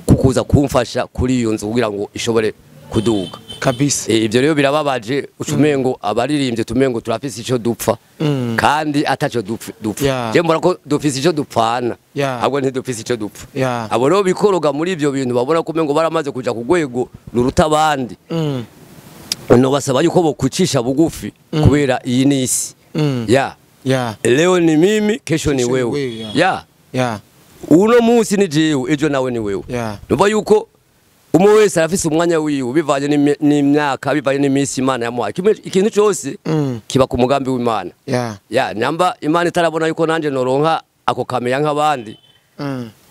kukuza kumfasha kuri iyo nzu kugira ngo ishobore kuduga. Kabisa. Ibyo rero birababaje ucumengo abaririmbye tumengo turafise ico dupfa kandi ataco dupfa. Je mbona ko dufise ico dupfana ahubwo ntidufise ico dupfa. Abo rero bikoroga muri ibyo bintu babona ko umengo baramaze kuja ku rwego ruruta abandi. No basaba yuko bokucisha bugufi kubera iyi ni isi. Leo ni mimi, kesho ni wewe. Uno munsi ni jewe, ejo nawe ni wewe. Numva yuko umwe wese arafise umwanya wiwe bivanye n'imyaka, bivanye n'imisi Imana yamuhaye. Ikintu cyose kiba ku mugambi w'Imana. Namba Imana itarabona yuko nanje noronka ako kameya nk'abandi.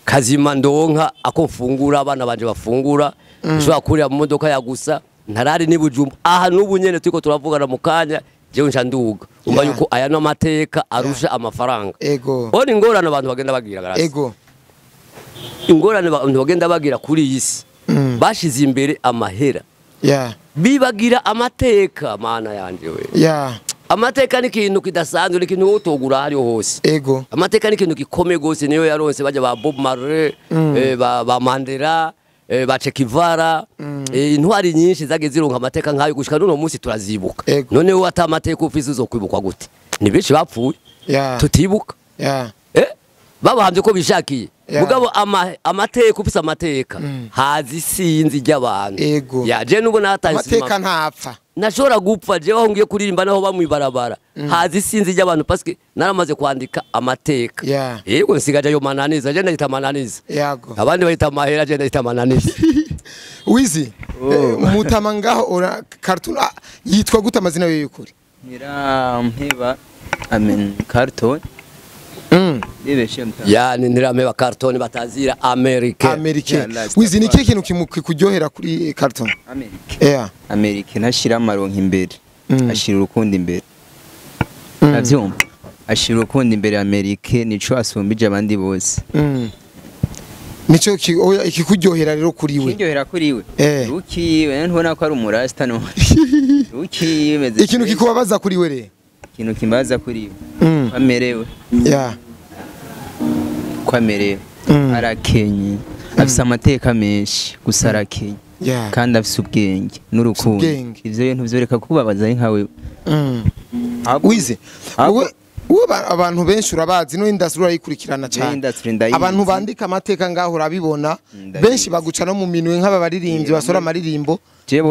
Kazima ndonka ako mfungura, abana banje bafungura, nshobora kurira mu modoka ya gusa, ntarari ni Bujumbu. Aha n'ubu nyene turiko turavugana mu kanya jewe nca nduga. Umva yuko aya n'amateka arusha amafaranga. Ego. Oni ingorane abantu bagenda bagira garasi. Ego. Ingorane abantu bagenda bagira kuri iyi si. Bashize imbere amahera. Bibagira amateka mana yanje we. Amateka ni ikintu kidasanzwe, ni ikintu utogura hariho hose. Ego. Amateka ni ikintu gikomeye gose, niyo yaronse bajya ba Bob Marley, ba Mandela, ba Che Guevara, intwari nyinshi zagiye zironka amateka nkayo gushika n'uno munsi turazibuka. None wowe ata amateka ufise uzokwibukwa gute? Ni benshi bapfuye. Tutibuka. Babahambye ko bishakiye. Mugabo amateka ufise amateka hazi sinzi ry'abantu. Je nubwo natanze amateka ntapfa. Nashobora gupfa je aho ngiye kuririmba naho bamwibarabara. Hazi sinzi ry'abantu parce naramaze kwandika amateka. Yego nsigaje ayo mananiza, je ndahita mananiza. Abandi bahita amahera, je ndahita mananiza. Wizi mutama ngaho ora cartoon yitwa gute amazina yo y'ukuri? Ntirampeba amen cartoon. Yani ntirameba cartoon batazira America. America. Wizi ni kihe kintu kikuryohera kuri cartoon? America. America ntashira amaronka imbere. Ashira urukundo imbere. Navyumva. Ashira urukundo imbere America nico asumbije abandi bose. Nico ikikuryohera rero kuri we. Kiryohera kuri we. Ruki ntubona ko ari umurasta no. Ruki meze. Ikintu kikubabaza kuri we re? Ikintu kimbaza kuri we. Amerewe. Kwamerewe. Arakenye. Afise amateka menshi gusa arakenye. Kandi afise ubwenge n'urukundo. Ivyo bintu vyoreka kubabaza ari nkawe. Wize. Wowe abantu benshi urabazi no industry urayikurikirana cyane. Abantu bandika amateka ngaho urabibona. Benshi baguca no mu minwe nk'aba baririmbyi basora amaririmbo. Je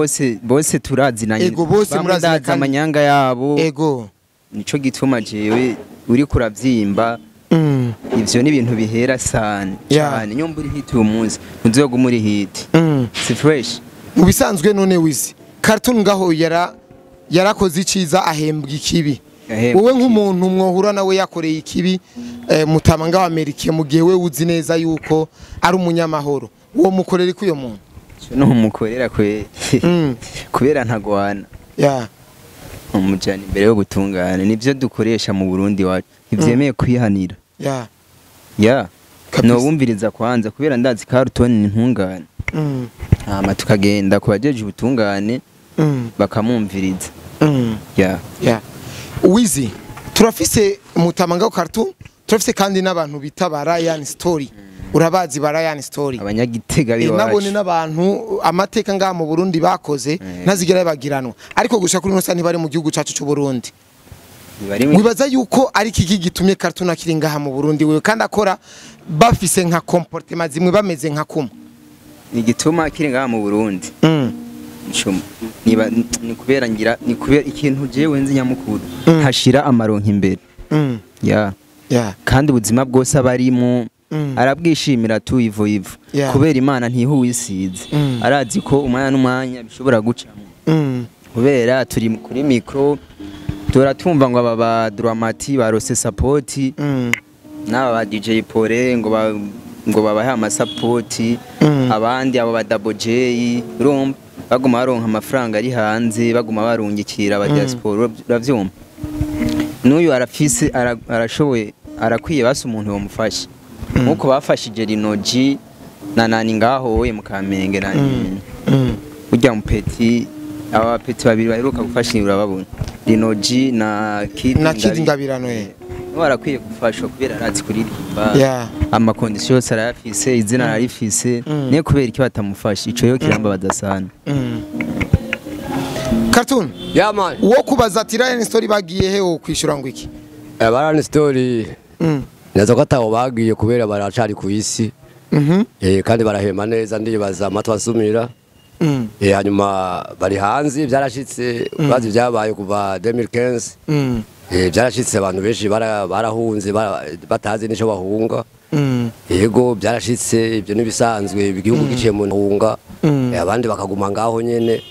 bose turazinanye. Ego bose murazinanye amanyanga yabo. Ego. Nico gituma jewe uri kuravyimba. Ivyo ni ibintu bihera sana cyane. Nyumba uri hit uyu munsi nzoguma uri hit. Si fresh. Mu bisanzwe none Wizi cartoon ngaho yarakoze iciza ahembwa ikibi. Wowe nk'umuntu mwohura nawe yakoreye ikibi mutama ngaho Amerika mu gihe we uzi neza yuko ari umunyamahoro, uwo mukorera ikuyo muntu? No mukorera kwe kubera ntagwana. Umujana imbere yo gutungana nivyo dukoresha mu Burundi wacu ntivyemeye kwihanira. No wumviriza kwanza kubera ndazi cartoon ni ntungane. Hama tukagenda kubajeje ubutungane bakamumviriza. Wizi turafise mutama ngaho cartoon, turafise kandi n'abantu bita ba Ryan Story. Urabazi ba Ryan Story? Abanyagitega biwacu. Nabone n'abantu amateka ngaha mu Burundi bakoze ntazigera bagiranwa. Ariko gushaka kuri nosa ntibari mu gihugu cacu cy'u Burundi. Wibaza yuko ari kiki gitumye cartoon akiri ngaha mu Burundi wewe kandi akora bafise nka comportement zimwe bameze nka kumwe? Igituma akiri ngaha mu Burundi. Niba ni kubera ngira ni kubera ikintu jewe nzi nyamukuru hashira amaronka imbere. Kandi ubuzima bwose abarimo arabwishimira tu ivo ivo kubera Imana ntihuwisize. Arazi ko umwanya n'umwanya bishobora gucamo. Kubera turi kuri micro turatumva ngo aba ba Dramati barose support n'aba ba DJ Pole ngo babahe ama support abandi abo ba Double J urumva baguma baronka amafaranga ari hanze baguma barungikira aba diaspora uravyumva. N'uyu arafise arashoboye arakwiye basi umuntu yomufasha nkuko bafashije Rinoji na nani ngaho we mu Kamenge nani urya mupeti aba peti babiri baheruka gufasha urababona Rinoji na Kid Ngabirano arakwiye gufashwa kubera arazi kuririmba amakondisiyo yose arayafise izina ararifise niyo kubera iki batamufasha ico yo kirambabaza sana. Cartoon. Yeah man. Uwo kubaza ati Lion Story bagiye he wokwishura ngo iki? Lion Story nazo ko ataho bagiye kubera baracari ku isi. Kandi barahema neza ndibaza amatwi asumira. Hanyuma bari hanze byarashitse bazi byabaye kuva 2015. Byarashitse abantu benshi barahunze batazi nico bahunga. Yego byarashitse ibyo nibisanzwe igihugu giciye mu hunga abandi bakaguma ngaho nyene.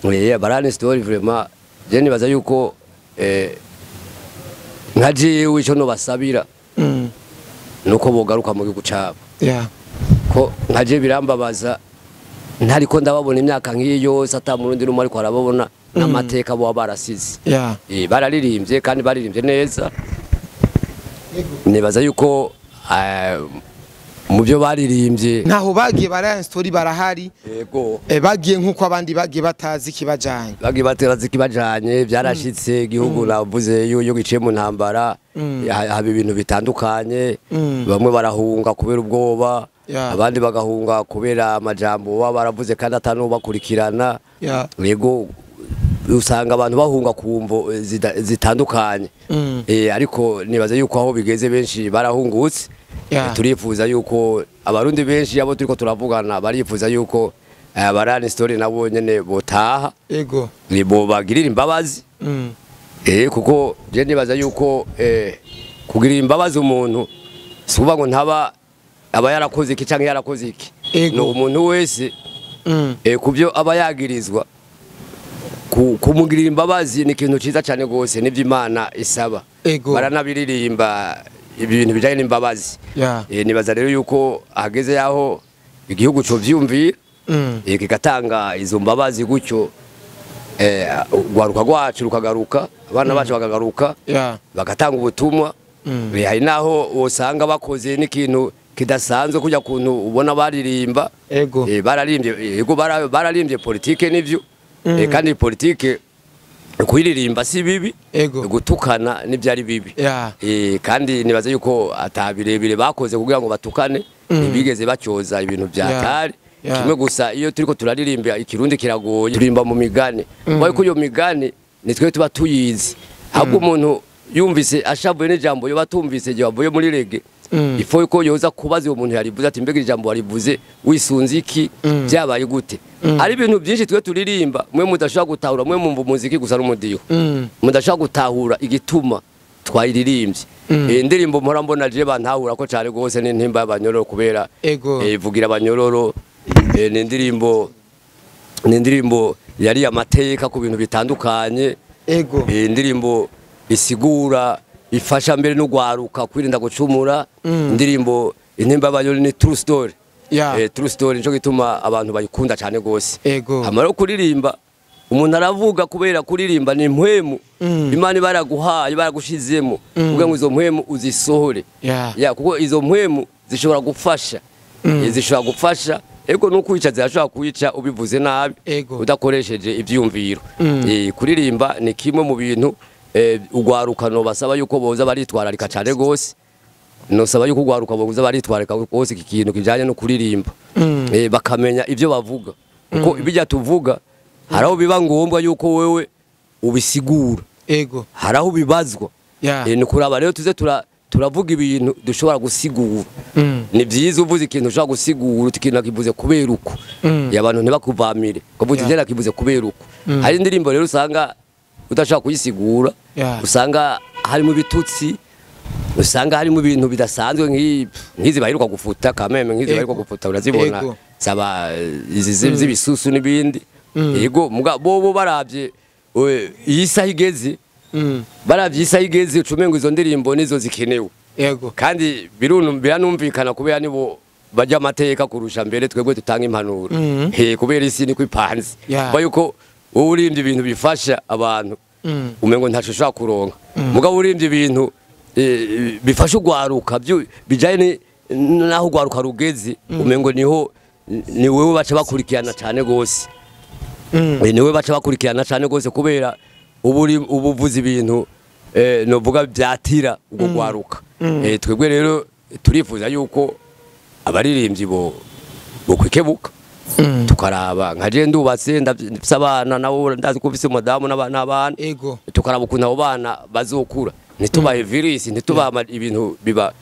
Lion Story vraiment je nibaza yuko nka jewe ico no basabira nuko bogaruka mu gihugu cabo. Ko nka je birambabaza ntariko ndababona imyaka nk'iyo yose ata murundi numwe ariko arababona n'amateka bo barasize. Bararirimbye kandi baririmbye neza. Nibaza yuko mu byo baririmbye ntaho bagiye ba Lion Story barahari. Yego. Bagiye nkuko abandi bagiye batazi kibajanye. Bagiye batazi kibajanye byarashitse igihugu navuze yo giciye mu ntambara haba ibintu bitandukanye. Bamwe barahunga kubera ubwoba. Abandi bagahunga kubera amajambo baba baravuze kandi atanubakurikirana. Yego usanga abantu bahunga ku mvo zitandukanye. Ariko nibaza yuko aho bigeze benshi barahungutse. Turifuza yuko abarundi benshi abo turiko turavugana barifuza yuko Lion Story nabo nyene botaha. Yego. Nibo bagirira imbabazi. Kuko je nibaza yuko kugirira imbabazi umuntu si kuvuga ngo ntaba aba yarakoze iki canke yarakoze iki. No umuntu wese kubyo aba yagirizwa kumugirira imbabazi ni ikintu ciza cyane gose nivyo Imana isaba. Baranabiririmba ibintu bijanye n'imbabazi. Nibaza rero yuko hageze yaho igihugu cyo vyumvira kigatanga izo mbabazi gutyo ugwaruka rwacu rukagaruka abana bacu bakagaruka bagatanga ubutumwa. Hari naho usanga bakoze n'ikintu kidasanzwe kujya kuntu ubona baririmba. Bararimbye yego bararimbye politike nivyo. Kandi politike kuyiririmba si bibi, gutukana nibyari bibi. Kandi nibaza yuko atabirebire bakoze kugira ngo batukane ntibigeze bacyoza ibintu byatari. Kimwe gusa iyo turiko turaririmba ikirundi kiragoye turimba mu migani. Ariko iyo migani nitwe tuba tuyizi. Ahubwo umuntu yumvise ashavuye n'ijambo yo batumvise gihe bavuye muri rege. Ifo yuko yoza kubaza uwo muntu yarivuze ati mbega ijambo warivuze wisunze iki byabaye gute. Ari ibintu byinshi twe turirimba mwe mudashobora gutahura mwe mumva umuziki gusa n'umudiho. Mudashobora gutahura igituma twayiririmbye. Indirimbo mpora mbona je bantahura ko cyane gose n'intimba y'abanyororo kubera ivugira abanyororo. Ni indirimbo yari amateka ku bintu bitandukanye. Indirimbo isigura ifasha mbere no gwaruka kwirinda gucumura. Indirimbo intimba y'abanyororo ni true story. True story nico gituma abantu bayikunda cyane gose. Amara kuririmba umuntu aravuga kubera kuririmba ni impwemu Imana baraguhaye baragushizemo kugira ngo izo mpwemu uzisohore. Kuko izo mpwemu zishobora gufasha. Zishobora gufasha ego no kwica zashobora kuyica ubivuze nabi udakoresheje ivyumviro. Kuririmba ni kimwe mu bintu ugwarukano basaba yuko boza baritwararika cyane gose. Nosaba yuko ugwaruka boza baritwararika gose iki kintu kijanye no kuririmba. Bakamenya ivyo bavuga kuko ibijya tuvuga haraho biba ngombwa yuko wewe ubisigura. Haraho bibazwa. Ni kuraba rero tuze turavuga ibintu dushobora gusigura. Ni byiza uvuze ikintu ushobora gusigura ikintu nakivuze kubera uko. Abantu ntibakuvamire kuvuga ivyo nakivuze kubera uko. Hari indirimbo rero usanga udashobora kuyisigura, usanga harimo ibitutsi, usanga harimo ibintu bidasanzwe nk'izi baheruka gufuta kameme nk'izi baheruka gufuta urazibona saba izi z'ibisusu n'ibindi. Yego bobo baravye iyi saha igeze baravye isaha igeze ucumengo izo ndirimbo nizo zikenewe. Kandi biranumvikana kubera nibo bajya amateka kurusha mbere twebwe dutanga impanuro. Kubera isi niko ipanze. Bayuko urimbye ibintu bifasha abantu umengo ntaco ushobora kuronka. Mugabo urimbye ibintu bifasha ugwaruka bijanye naho ugwaruka rugeze umengo niho ni wewe baca bakurikirana cyane gose. Niwe baca bakurikirana cyane gose kubera ubuvuzi ibintu novuga byatira ubwo gwaruka. Twebwe rero turifuza yuko abaririmbyi bo kwikebuka. Tukaraba nka je ndubatse, ndafise abana, nawe ndazi ko ufise umudamu n'abana. Ego. Tukaraba ukuntu abo bana bazokura, ntitubahe virus, ntitubahe ibintu biba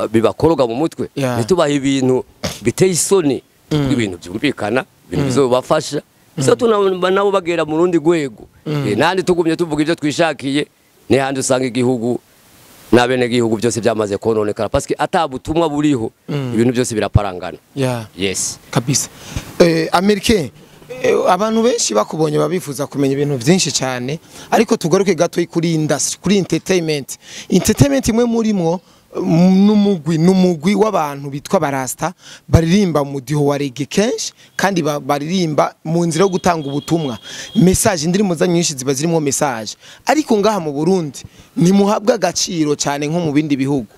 bibakoroga mu mutwe, ntitubahe ibintu biteye isoni, tuvuge ibintu byumvikana, ibintu bizobafasha. So tunaba nabo bagera mu rundi rwego. Nandi tugumye tuvuga ibyo twishakiye, nihandi usanga igihugu n'abene gihugu byose byamaze kononekara, parce que atabutumwa buriho, ibintu byose biraparangana. Yes. Kabisa. Americain, abantu benshi bakubonye babifuza kumenya ibintu byinshi cyane, ariko tugaruke gato kuri industry, kuri entertainment. Entertainment imwe murimwo n'umugwi w'abantu bitwa barasta baririmba mu diho wa reggae kenshi, kandi baririmba mu nzira yo gutanga ubutumwa, message. Indirimbo zanyu nyinshi ziba zirimo message, ariko ngaha mu Burundi ntimuhabwa agaciro cyane nko mu bindi bihugu,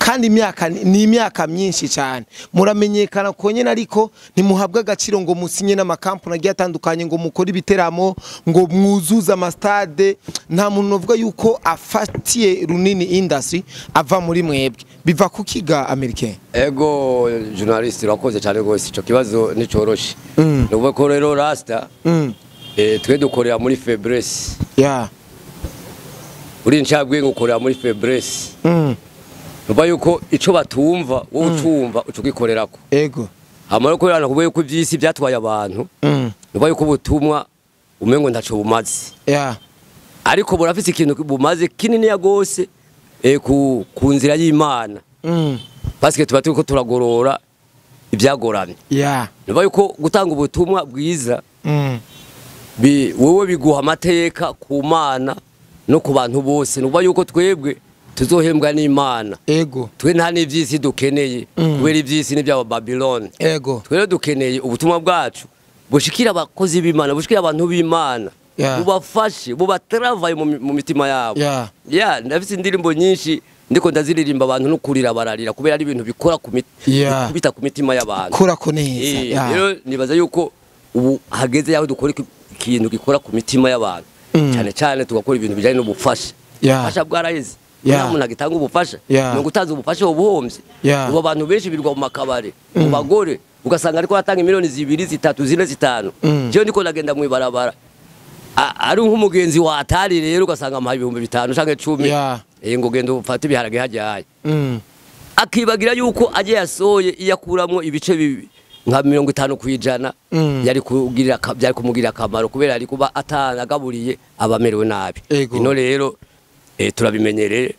kandi imyaka ni imyaka myinshi cyane muramenyekana konyene, ariko ntimuhabwa agaciro ngo musinye n'amakampani agiye atandukanye, ngo mukore ibiteramo, ngo mwuzuze amastade. Nta muntu uvuga yuko afatiye runini industry ava muri mwebwe. Biva kukiga Americain? Ego journalist, urakoze cyane rwose, ico kibazo nicoroshe. Nuvuga ko rero rasta twe dukorera muri faiblesse. Uri ncabwe ngo ukorera muri faiblesse. Nuba yuko ico batumva wowe ucumva ucugikorerako. Ego. Hamara ko rero kuvuye ko ivyisi byatwaye abantu. Nuba yuko ubutumwa umengo ntaco bumaze. Ariko burafise ikintu bumaze kinini ya gose ku nzira y'Imana. Parce que tuba turiko turagorora ibyagoramye. Nuba yuko gutanga ubutumwa bwiza wewe biguha amateka ku Mana no ku bantu bose. Nuba yuko twebwe tuzohembwa n'Imana. Ego. Twe nta n'ivyisi dukeneye, kubera ivyisi ni by'aba Babylon. Ego. Twe rero dukeneye ubutumwa bwacu bushikira abakozi b'Imana, bushikira abantu b'Imana, bubafashe, bubatravaye mu mitima yabo. Ndafise indirimbo nyinshi ndiko ndaziririmba abantu no kurira bararira, kubera ari ibintu bikora ku kubita ku mitima y'abantu. Kora ko neza. Rero nibaza yuko ubu hageze yaho dukora ikintu gikora ku mitima y'abantu. Cyane cyane tugakora ibintu bijanye n'ubufasha. Ubufasha bwaraheze. Umuntu agitanga ubufasha, no gutanza ubufasha ubuhombye. Ubu abantu benshi birwa mu makabare, mu bagore, ugasanga ariko atanga miliyoni 2, 3, 4, 5. Je ndiko ndagenda mu ibarabara, ari nk'umugenzi wa atari rero ugasanga amaha 5000 canke 10. Ngo genda ufate ibiharage hajyaye. Akibagira yuko aje yasoye iyakuramwo ibice bibi nka 50% yari kugirira byari kumugirira akamaro, kubera ari kuba atanagaburiye abamerewe nabi. Ino rero turabimenyereye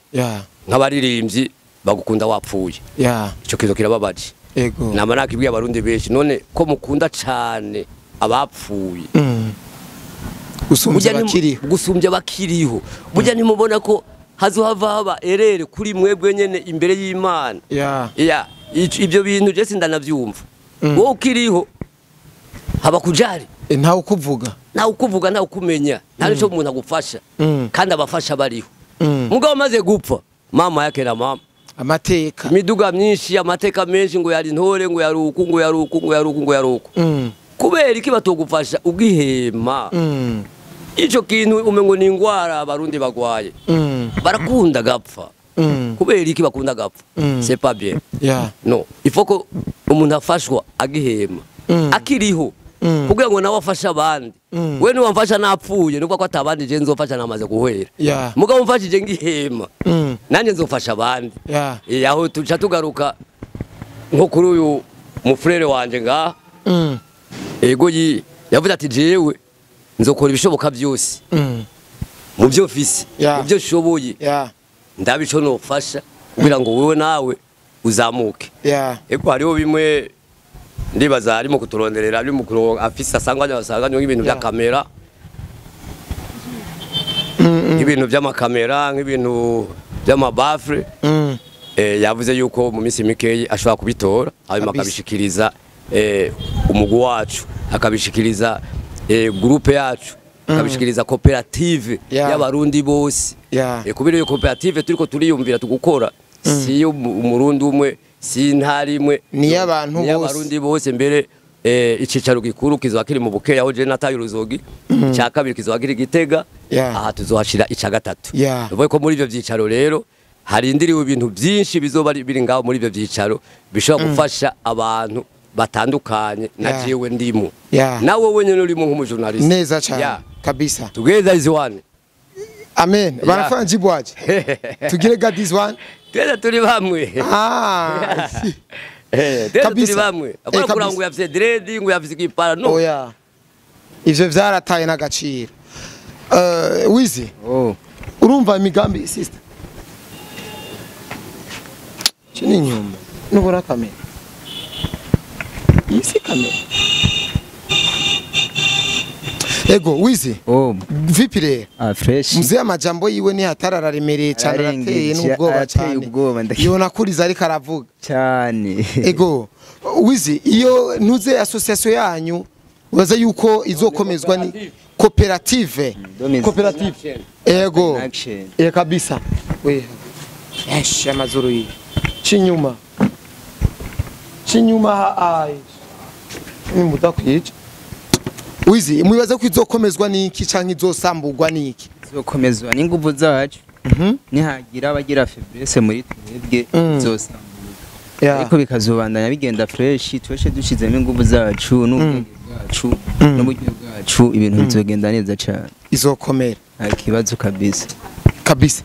nk'abaririmbyi bagukunda wapfuye. Ico kizo kirababaje. Ego. Nama nakibwiye abarundi benshi, none ko mukunda cane abapfuye gusumbya bakiriho, burya ntimubona ko hazohava haba erere kuri mwebwe nyene imbere y'Imana. Ibyo bintu je sindanavyumva. Wowe ukiriho haba kujari, ntawe ukuvuga, ntawe ukumenya, nta nico umuntu agufasha, kandi abafasha bariho. Mugabo amaze gupfa, mama yake na mama amateka, imiduga myinshi, amateka menshi, ngo yari ntore, ngo yari uku, ngo yari uku, ngo yari uku, ngo yari uku. Kubera iki batogufasha ugihema? Ico kintu umengo ni ingwara abarundi bagwaye. Barakunda gapfa. Kubera iki bakunda gapfa? C'est pas bien. No, il faut ko umuntu afashwa agihema, akiriho, kugira ngo nawe afashe abandi. We niwamfasha napfuye, nuko ko atabandi je nzofasha namaze guhera. Mugabo mfashije ngihema, nanje nzofasha abandi. Aho tuca tugaruka nko kuri uyu mufrere wanje nga ego yavuze ati jewe nzokora ibishoboka byose mu byo mfise, mu byo nshoboye, ndabico nofasha kugira ngo wewe nawe uzamuke. Ego hariho bimwe ndibaza arimo kuturonderera, ari mu kuronka afisa asangwa asanganywe nk'ibintu bya kamera, nk'ibintu by'amakamera, nk'ibintu by'amabafre. Yavuze yuko mu minsi mikeyi ashobora kubitora, hanyuma akabishikiriza umugwi wacu, akabishikiriza groupe yacu, akabishikiriza koperative y'abarundi bose. Kubera iyo koperative turiko turiyumvira tugukora, si yo umurundi umwe, si intara imwe, ni y'abantu bose, y'abarundi bose. Mbere icicaro gikuru kizoba kiri mu Bukeya, aho je nataye uruzogi, ica kabiri kizoba kiri Gitega, aha tuzohashira ica gatatu. Uvuye ko muri ivyo vyicaro rero harindiriwe ibintu byinshi bizoba biri ngaho muri ivyo vyicaro bishobora gufasha abantu batandukanye na jewe ndimo nawe wenyene urimo nk'umujournalist neza cyane kabisa. Together is one. Amen. Banafanya jibu aje tugire God is one. Twese turi bamwe. Twese turi bamwe. Abana kurangu yafise dread ngo yafise kipara no. Oya. Ivyo vyarataye n'agaciro. Wizi. Urumva imigambi sister. Chini nyuma. Nubora kamera. Isi kamera. Ego Wizi. Vipi rero? Fresh. Mzee amajambo yiwe ni hatarararemereye cyane arateye n'ubwoba cyane. Iyo nakuriza ariko aravuga cyane. Ego Wizi, iyo ntuze association yanyu ubaza yuko izokomezwa ni koperative. Koperative. Ego. Kabisa. We. Esh amazuru yi. Chinyuma. Chinyuma ai. Nimudakwica. Wizi, mwibaza ko izokomezwa niki canke izosambugwa niki? Izokomezwa n'inguvu zacu. Nihagira abagira faiblesse muri twebwe izosambuka. Ariko bikazobandanya bigenda fresh, tweshe dushizemo inguvu zacu n'ubwenge bwacu n'uburyo bwacu, ibintu bizogenda neza cyane. Izokomera. Nta kibazo kabisa. Kabisa.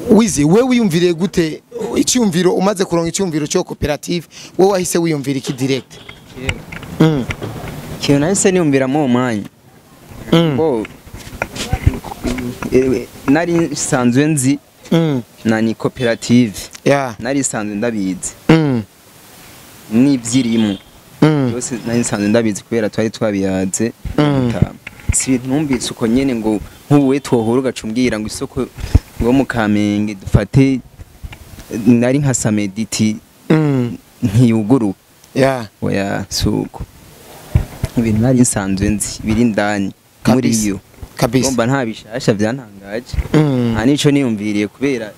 Wizi, wewe wiyumviriye gute icyumviro umaze kuronka icyumviro cyo koperative, wowe wahise wiyumvira iki direct? Kintu nahise niyumvira mu mwanya. Bo nari nsanzwe nzi na ni koperative. Nari nsanzwe ndabizi. N'ibyirimo. Byose nari nsanzwe ndabizi kubera twari twabiyaze. Si ibintu numvise uko nyene ngo nk'ubu twohora ugacumbwira ngo isoko ngo mu Kamenge dufate nari nka Samediti ntiyuguruka. Oya suko. Ibintu nari nsanzwe nzi biri ndani muri yo kabisa. Ngomba nta bishasha byantangaje. Nta nico niyumviriye kubera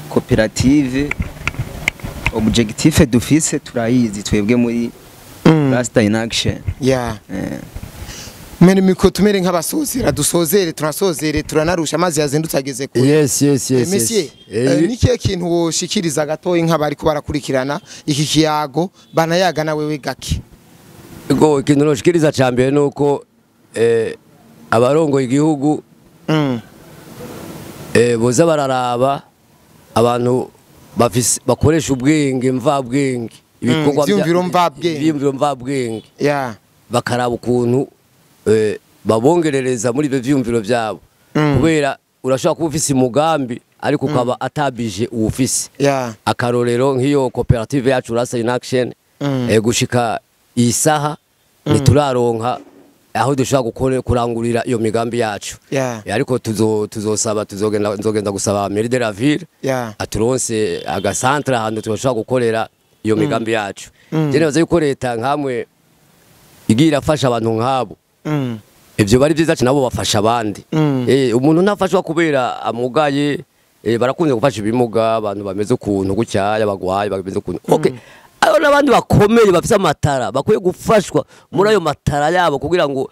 koperative objectif dufise turayizi twebwe muri Rasta in Action. Mene miko tumere nk'abasozera dusozere tunasozere turanarusha amazi yazindutse ageze kure. Yes. Monsieur, nikiye kintu woshikiriza gatoyi nk'abari ko barakurikirana iki kiyago banayaga na wewe gaki? Ego ikintu noshikiriza cyambere nuko abarongo igihugu boza bararaba abantu bafise bakoresha ubwenge mvabwenge ibikorwa ivyumviro mvabwenge bakaraba ukuntu babongerereza muri ibyo vyumviro byabo kubera urashobora kuba ufise umugambi ariko ukaba atabije uwufise. Akarorero nk'iyo koperative yacu Rasta in Action gushika isaha ntituraronka aho dushobora kurangurira iyo migambi yacu. Ariko tuzosaba tuzogenda gusaba Mairie de la Ville aturonse agacentre ahantu tushobora gukorera iyo migambi yacu. Je nibaza yuko leta nkamwe igira irafasha abantu nk'abo. Ibyo bari byiza cyane nabo bafasha abandi. Umuntu ntafashwa kubera amugaye, barakunze gufasha ibimuga abantu bameze ukuntu gucyaya bagwaye bameze ukuntu. Okay. Ayo nabandi bakomeye bafise amatara bakwiye gufashwa muri ayo matara yabo kugira ngo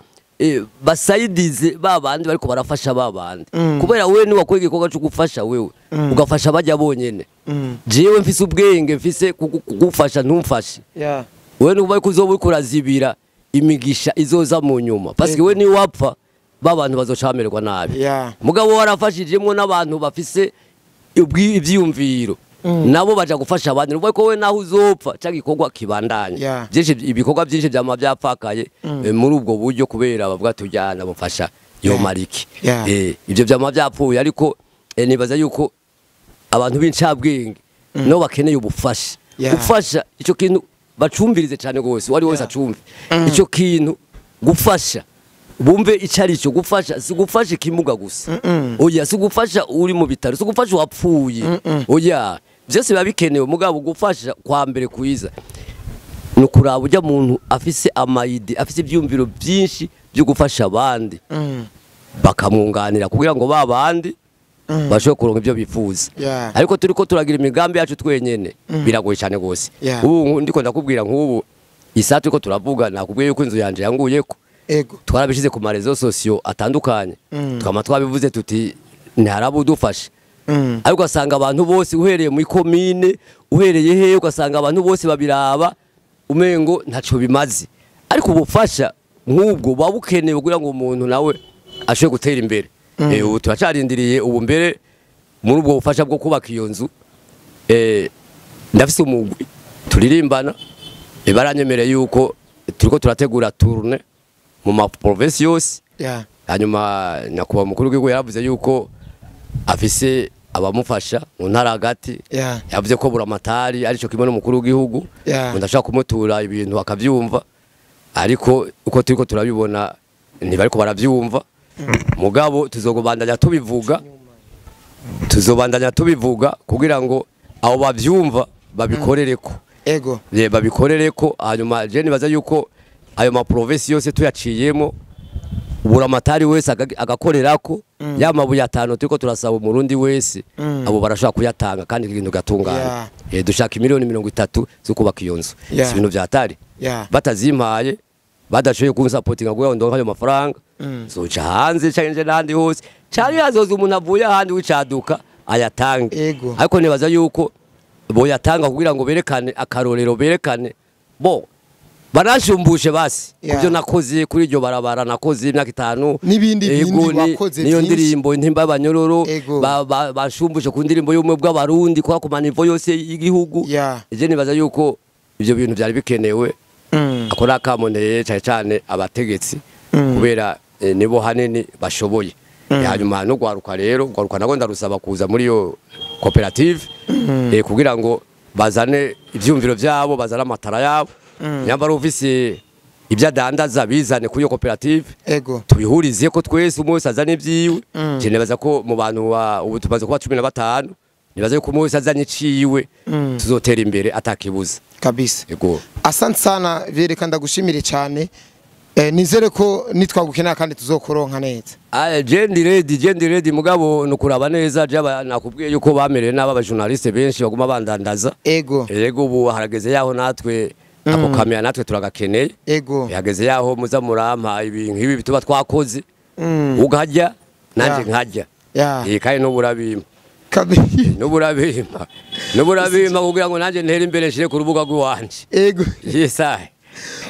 basayidize babandi bariko barafasha babandi. Kubera wewe ni wakwiye igikorwa cyo gufasha wewe ugafasha bajya bonyene. Jewe mfise ubwenge mfise kugufasha ntumfashe. Wewe ni ubaye kuzoba uriko urazibira imigisha izoza mu nyuma. Parce que wewe ni wapfa babantu bazocamererwa nabi. Mugabo warafashijemwo n'abantu bafise ibyiyumviro. Nabo baja gufasha abandi nuko ko we naho uzopfa cyangwa igikorwa kibandanya. Byinshi ibikorwa byinshi byama byapfakaye muri ubwo buryo kubera bavuga tujyana bamfasha yo mariki. Ibyo byama byapfuye ariko nibaza yuko abantu b'incabwenge no bakeneye ubufasha. Gufasha ico kintu bacumvirize cyane gose wari wese acumve. Ico kintu gufasha bumve icari cyo gufasha si gufasha ikimuga gusa. Oya si gufasha uri mu bitaro, si gufasha wapfuye. Oya byose biba bikenewe mugabo gufasha kwa mbere kuiza no kuraba ujya muntu afise amayidi afise ibyumviro byinshi byo gufasha abandi bakamwunganira kugira ngo babandi bashobore kuronka ibyo bifuza. Ariko turiko turagira imigambi yacu twenyene biragoye cyane gose. Ubu ndiko ndakubwira nk'ubu isa turiko turavuga nakubwiye yuko inzu yanje yanguyeko. Twarabishize ku marezo sosio atandukanye. Twama twabivuze tuti ntiharabudufashe. Ariko ugasanga abantu bose uhereye muri commune uhereye he ugasanga abantu bose babiraba umengo ntaco bimaze, ariko ubufasha nk'ubwo buba bukenewe kugira ngo umuntu nawe ashobore gutera imbere. Ubu turacarindiriye, ubu mbere muri ubwo bufasha bwo kubaka iyo nzu, ndafise umugwi turirimbana, baranyemereye yuko turiko turategura tournée mu ma province yose. Hanyuma nyakubahwa mukuru w'igihugu yaravuze yuko afise abamufasha mu ntara hagati, yavuze ko buramatari arico kimwe n'umukuru w'igihugu, ndashaka kumutura ibintu akavyumva, ariko uko turiko turabibona ntibariko baravyumva. Mugabo tuzobandanya tubivuga kugira ngo abo bavyumva babikorereko. Ego. Babikorereko. Hanyuma je nibaza yuko ayo ma province yose tuyaciyemo, buramatari wese agakorerako, ya mabuye atanu turiko turasaba umurundi wese, abo barashaka kuyatanga kandi ibintu gatungana. Dushaka miliyoni 30 zo kubaka iyo nzu. Si ibintu vyatari. Batazimpaye badashoboye kunsapotinga ngo ndonka ayo mafaranga, zoca hanze canke n'ahandi hose, canke hazoza umuntu avuye ahandi w'icaduka ayatange. Ariko nibaza yuko boyatanga kugira ngo berekane akarorero, berekane bo barashumbushe basi kubyo nakoze kuri iryo barabara nakoze imyaka 5 n'ibindi bindi wakoze, niyo ndirimbo intimba y'abanyororo bashumbushe ku ndirimbo y'ubumwe bw'abarundi kwa ku manivo yose y'igihugu. Je nibaza yuko ivyo bintu byari bikenewe. Akora kamoneye cyane cyane abategetsi, kubera nibo hanini bashoboye. Hanyuma no gwaruka rero, gwaruka nago ndarusaba kuza muri yo koperative, kugira ngo bazane ivyumviro vyabo, bazane amatara yabo. Nyambara ufise ibyo adandaza bizane kuri iyo koperative, tubihurize ko twese umwe wese azane ibyiwe. Je nibaza ko mu bantu ubu tumaze kuba 15, nibaza ko umwe wese azanye iciwe tuzotera imbere atakibuza kabisa. Ego. Asante sana vyereka, ndagushimire cyane. Nizere ko nitwagukenera kandi tuzokoronka neza. Je ndi ready mugabo nukuraba neza. Je nakubwiye yuko bamereye n'aba ba journaliste benshi baguma bandandaza. Ego. Ego ubu harageze yaho natwe ako kamera natwe turagakeneye. Ego. Yageze yaho muza murampa ibintu nk'ibi bituba twakoze. Ugahajya nanje nkajya. Kandi n'uburabimpa. N'uburabimpa kugira ngo nanje ntere imbere nshire ku rubuga rw'iwanje. Ego. Yes.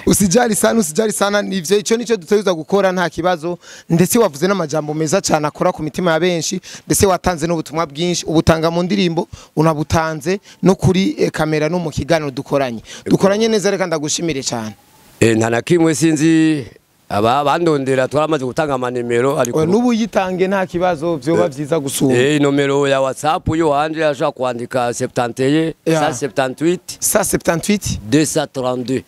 Usijali sana, nivyo ico nico dutegerezwa gukora, nta kibazo. Ndetse wavuze n'amajambo meza cyane akora ku mitima ya benshi, ndetse watanze n'ubutumwa bwinshi, ubutanga mu ndirimbo, unabutanze no kuri kamera no mu kiganiro dukoranye neza. Reka ndagushimire cyane. Nta na kimwe sinzi aba bandondera, twaramaze gutanga amanimero, ariko n'ubu yitange nta kibazo, vyoba vyiza gusuma. Nomero ya WhatsApp yo wanje ashaka kwandika 71 178 178 232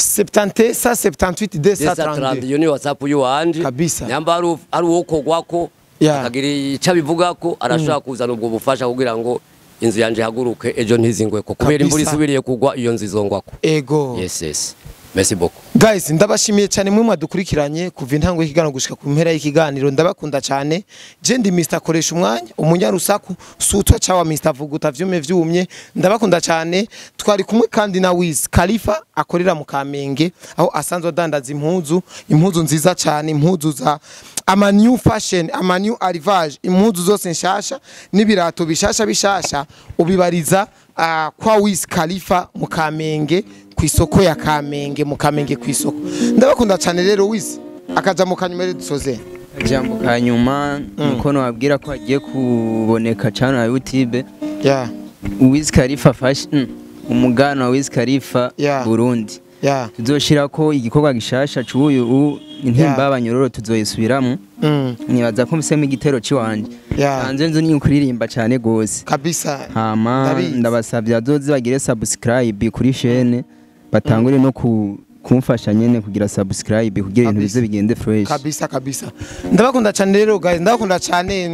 70 178 232. Iyo ni WhatsApp yo wanje kabisa. Nyamba ari uwo kogwako akagira ica bivugako, arashaka kuzana ubwo bufasha kugira ngo inzu yanje haguruke ejo ntizingweko, kubera imvura isubiriye kugwa iyo nzu izongwako. Ego. Yes. Merci beaucoup. Guys, ndabashimiye cyane mwe mwadukurikiranye kuva intango y'ikiganiro gushika ku mpera y'ikiganiro, ndabakunda cyane. Je ndi Mr Koresha umwanya, umunyarusaku sutwa cawa Mr Vuguta vyume vyumye, ndabakunda cyane. Twari kumwe kandi na Wiz Khalifa akorera mu Kamenge, aho asanzwe adandaza impuzu nziza cyane, impuzu za ama new fashion, ama new arrivage, impuzu zose nshasha n'ibirato bishasha ubibariza kwa Wiz Khalifa mu Kamenge, ku isoko ya Kamenge, mu Kamenge ku isoko. Ndabakunda cyane rero. Wiz akaja mu kanyuma rero dusoze. Jambo kanyuma nuko wabwira ko agiye kuboneka cyane na YouTube. Wiz Khalifa fashion, umugano wa Wiz Khalifa Burundi. Tuzoshira ko igikorwa gishasha cy'uyu intimba abanyororo tuzoyisubiramo. Nibaza ko mfisemo igitero ciwanje. Hanze nzu ni ukuririmba cyane gose kabisa. Hama ndabasabye azoze bagire subscribe kuri chaîne, batangure no kumfasha nyene kugira subscribe kugira ibintu bize bigende fresh kabisa. Ndabakunda cyane rero guys, ndabakunda cyane.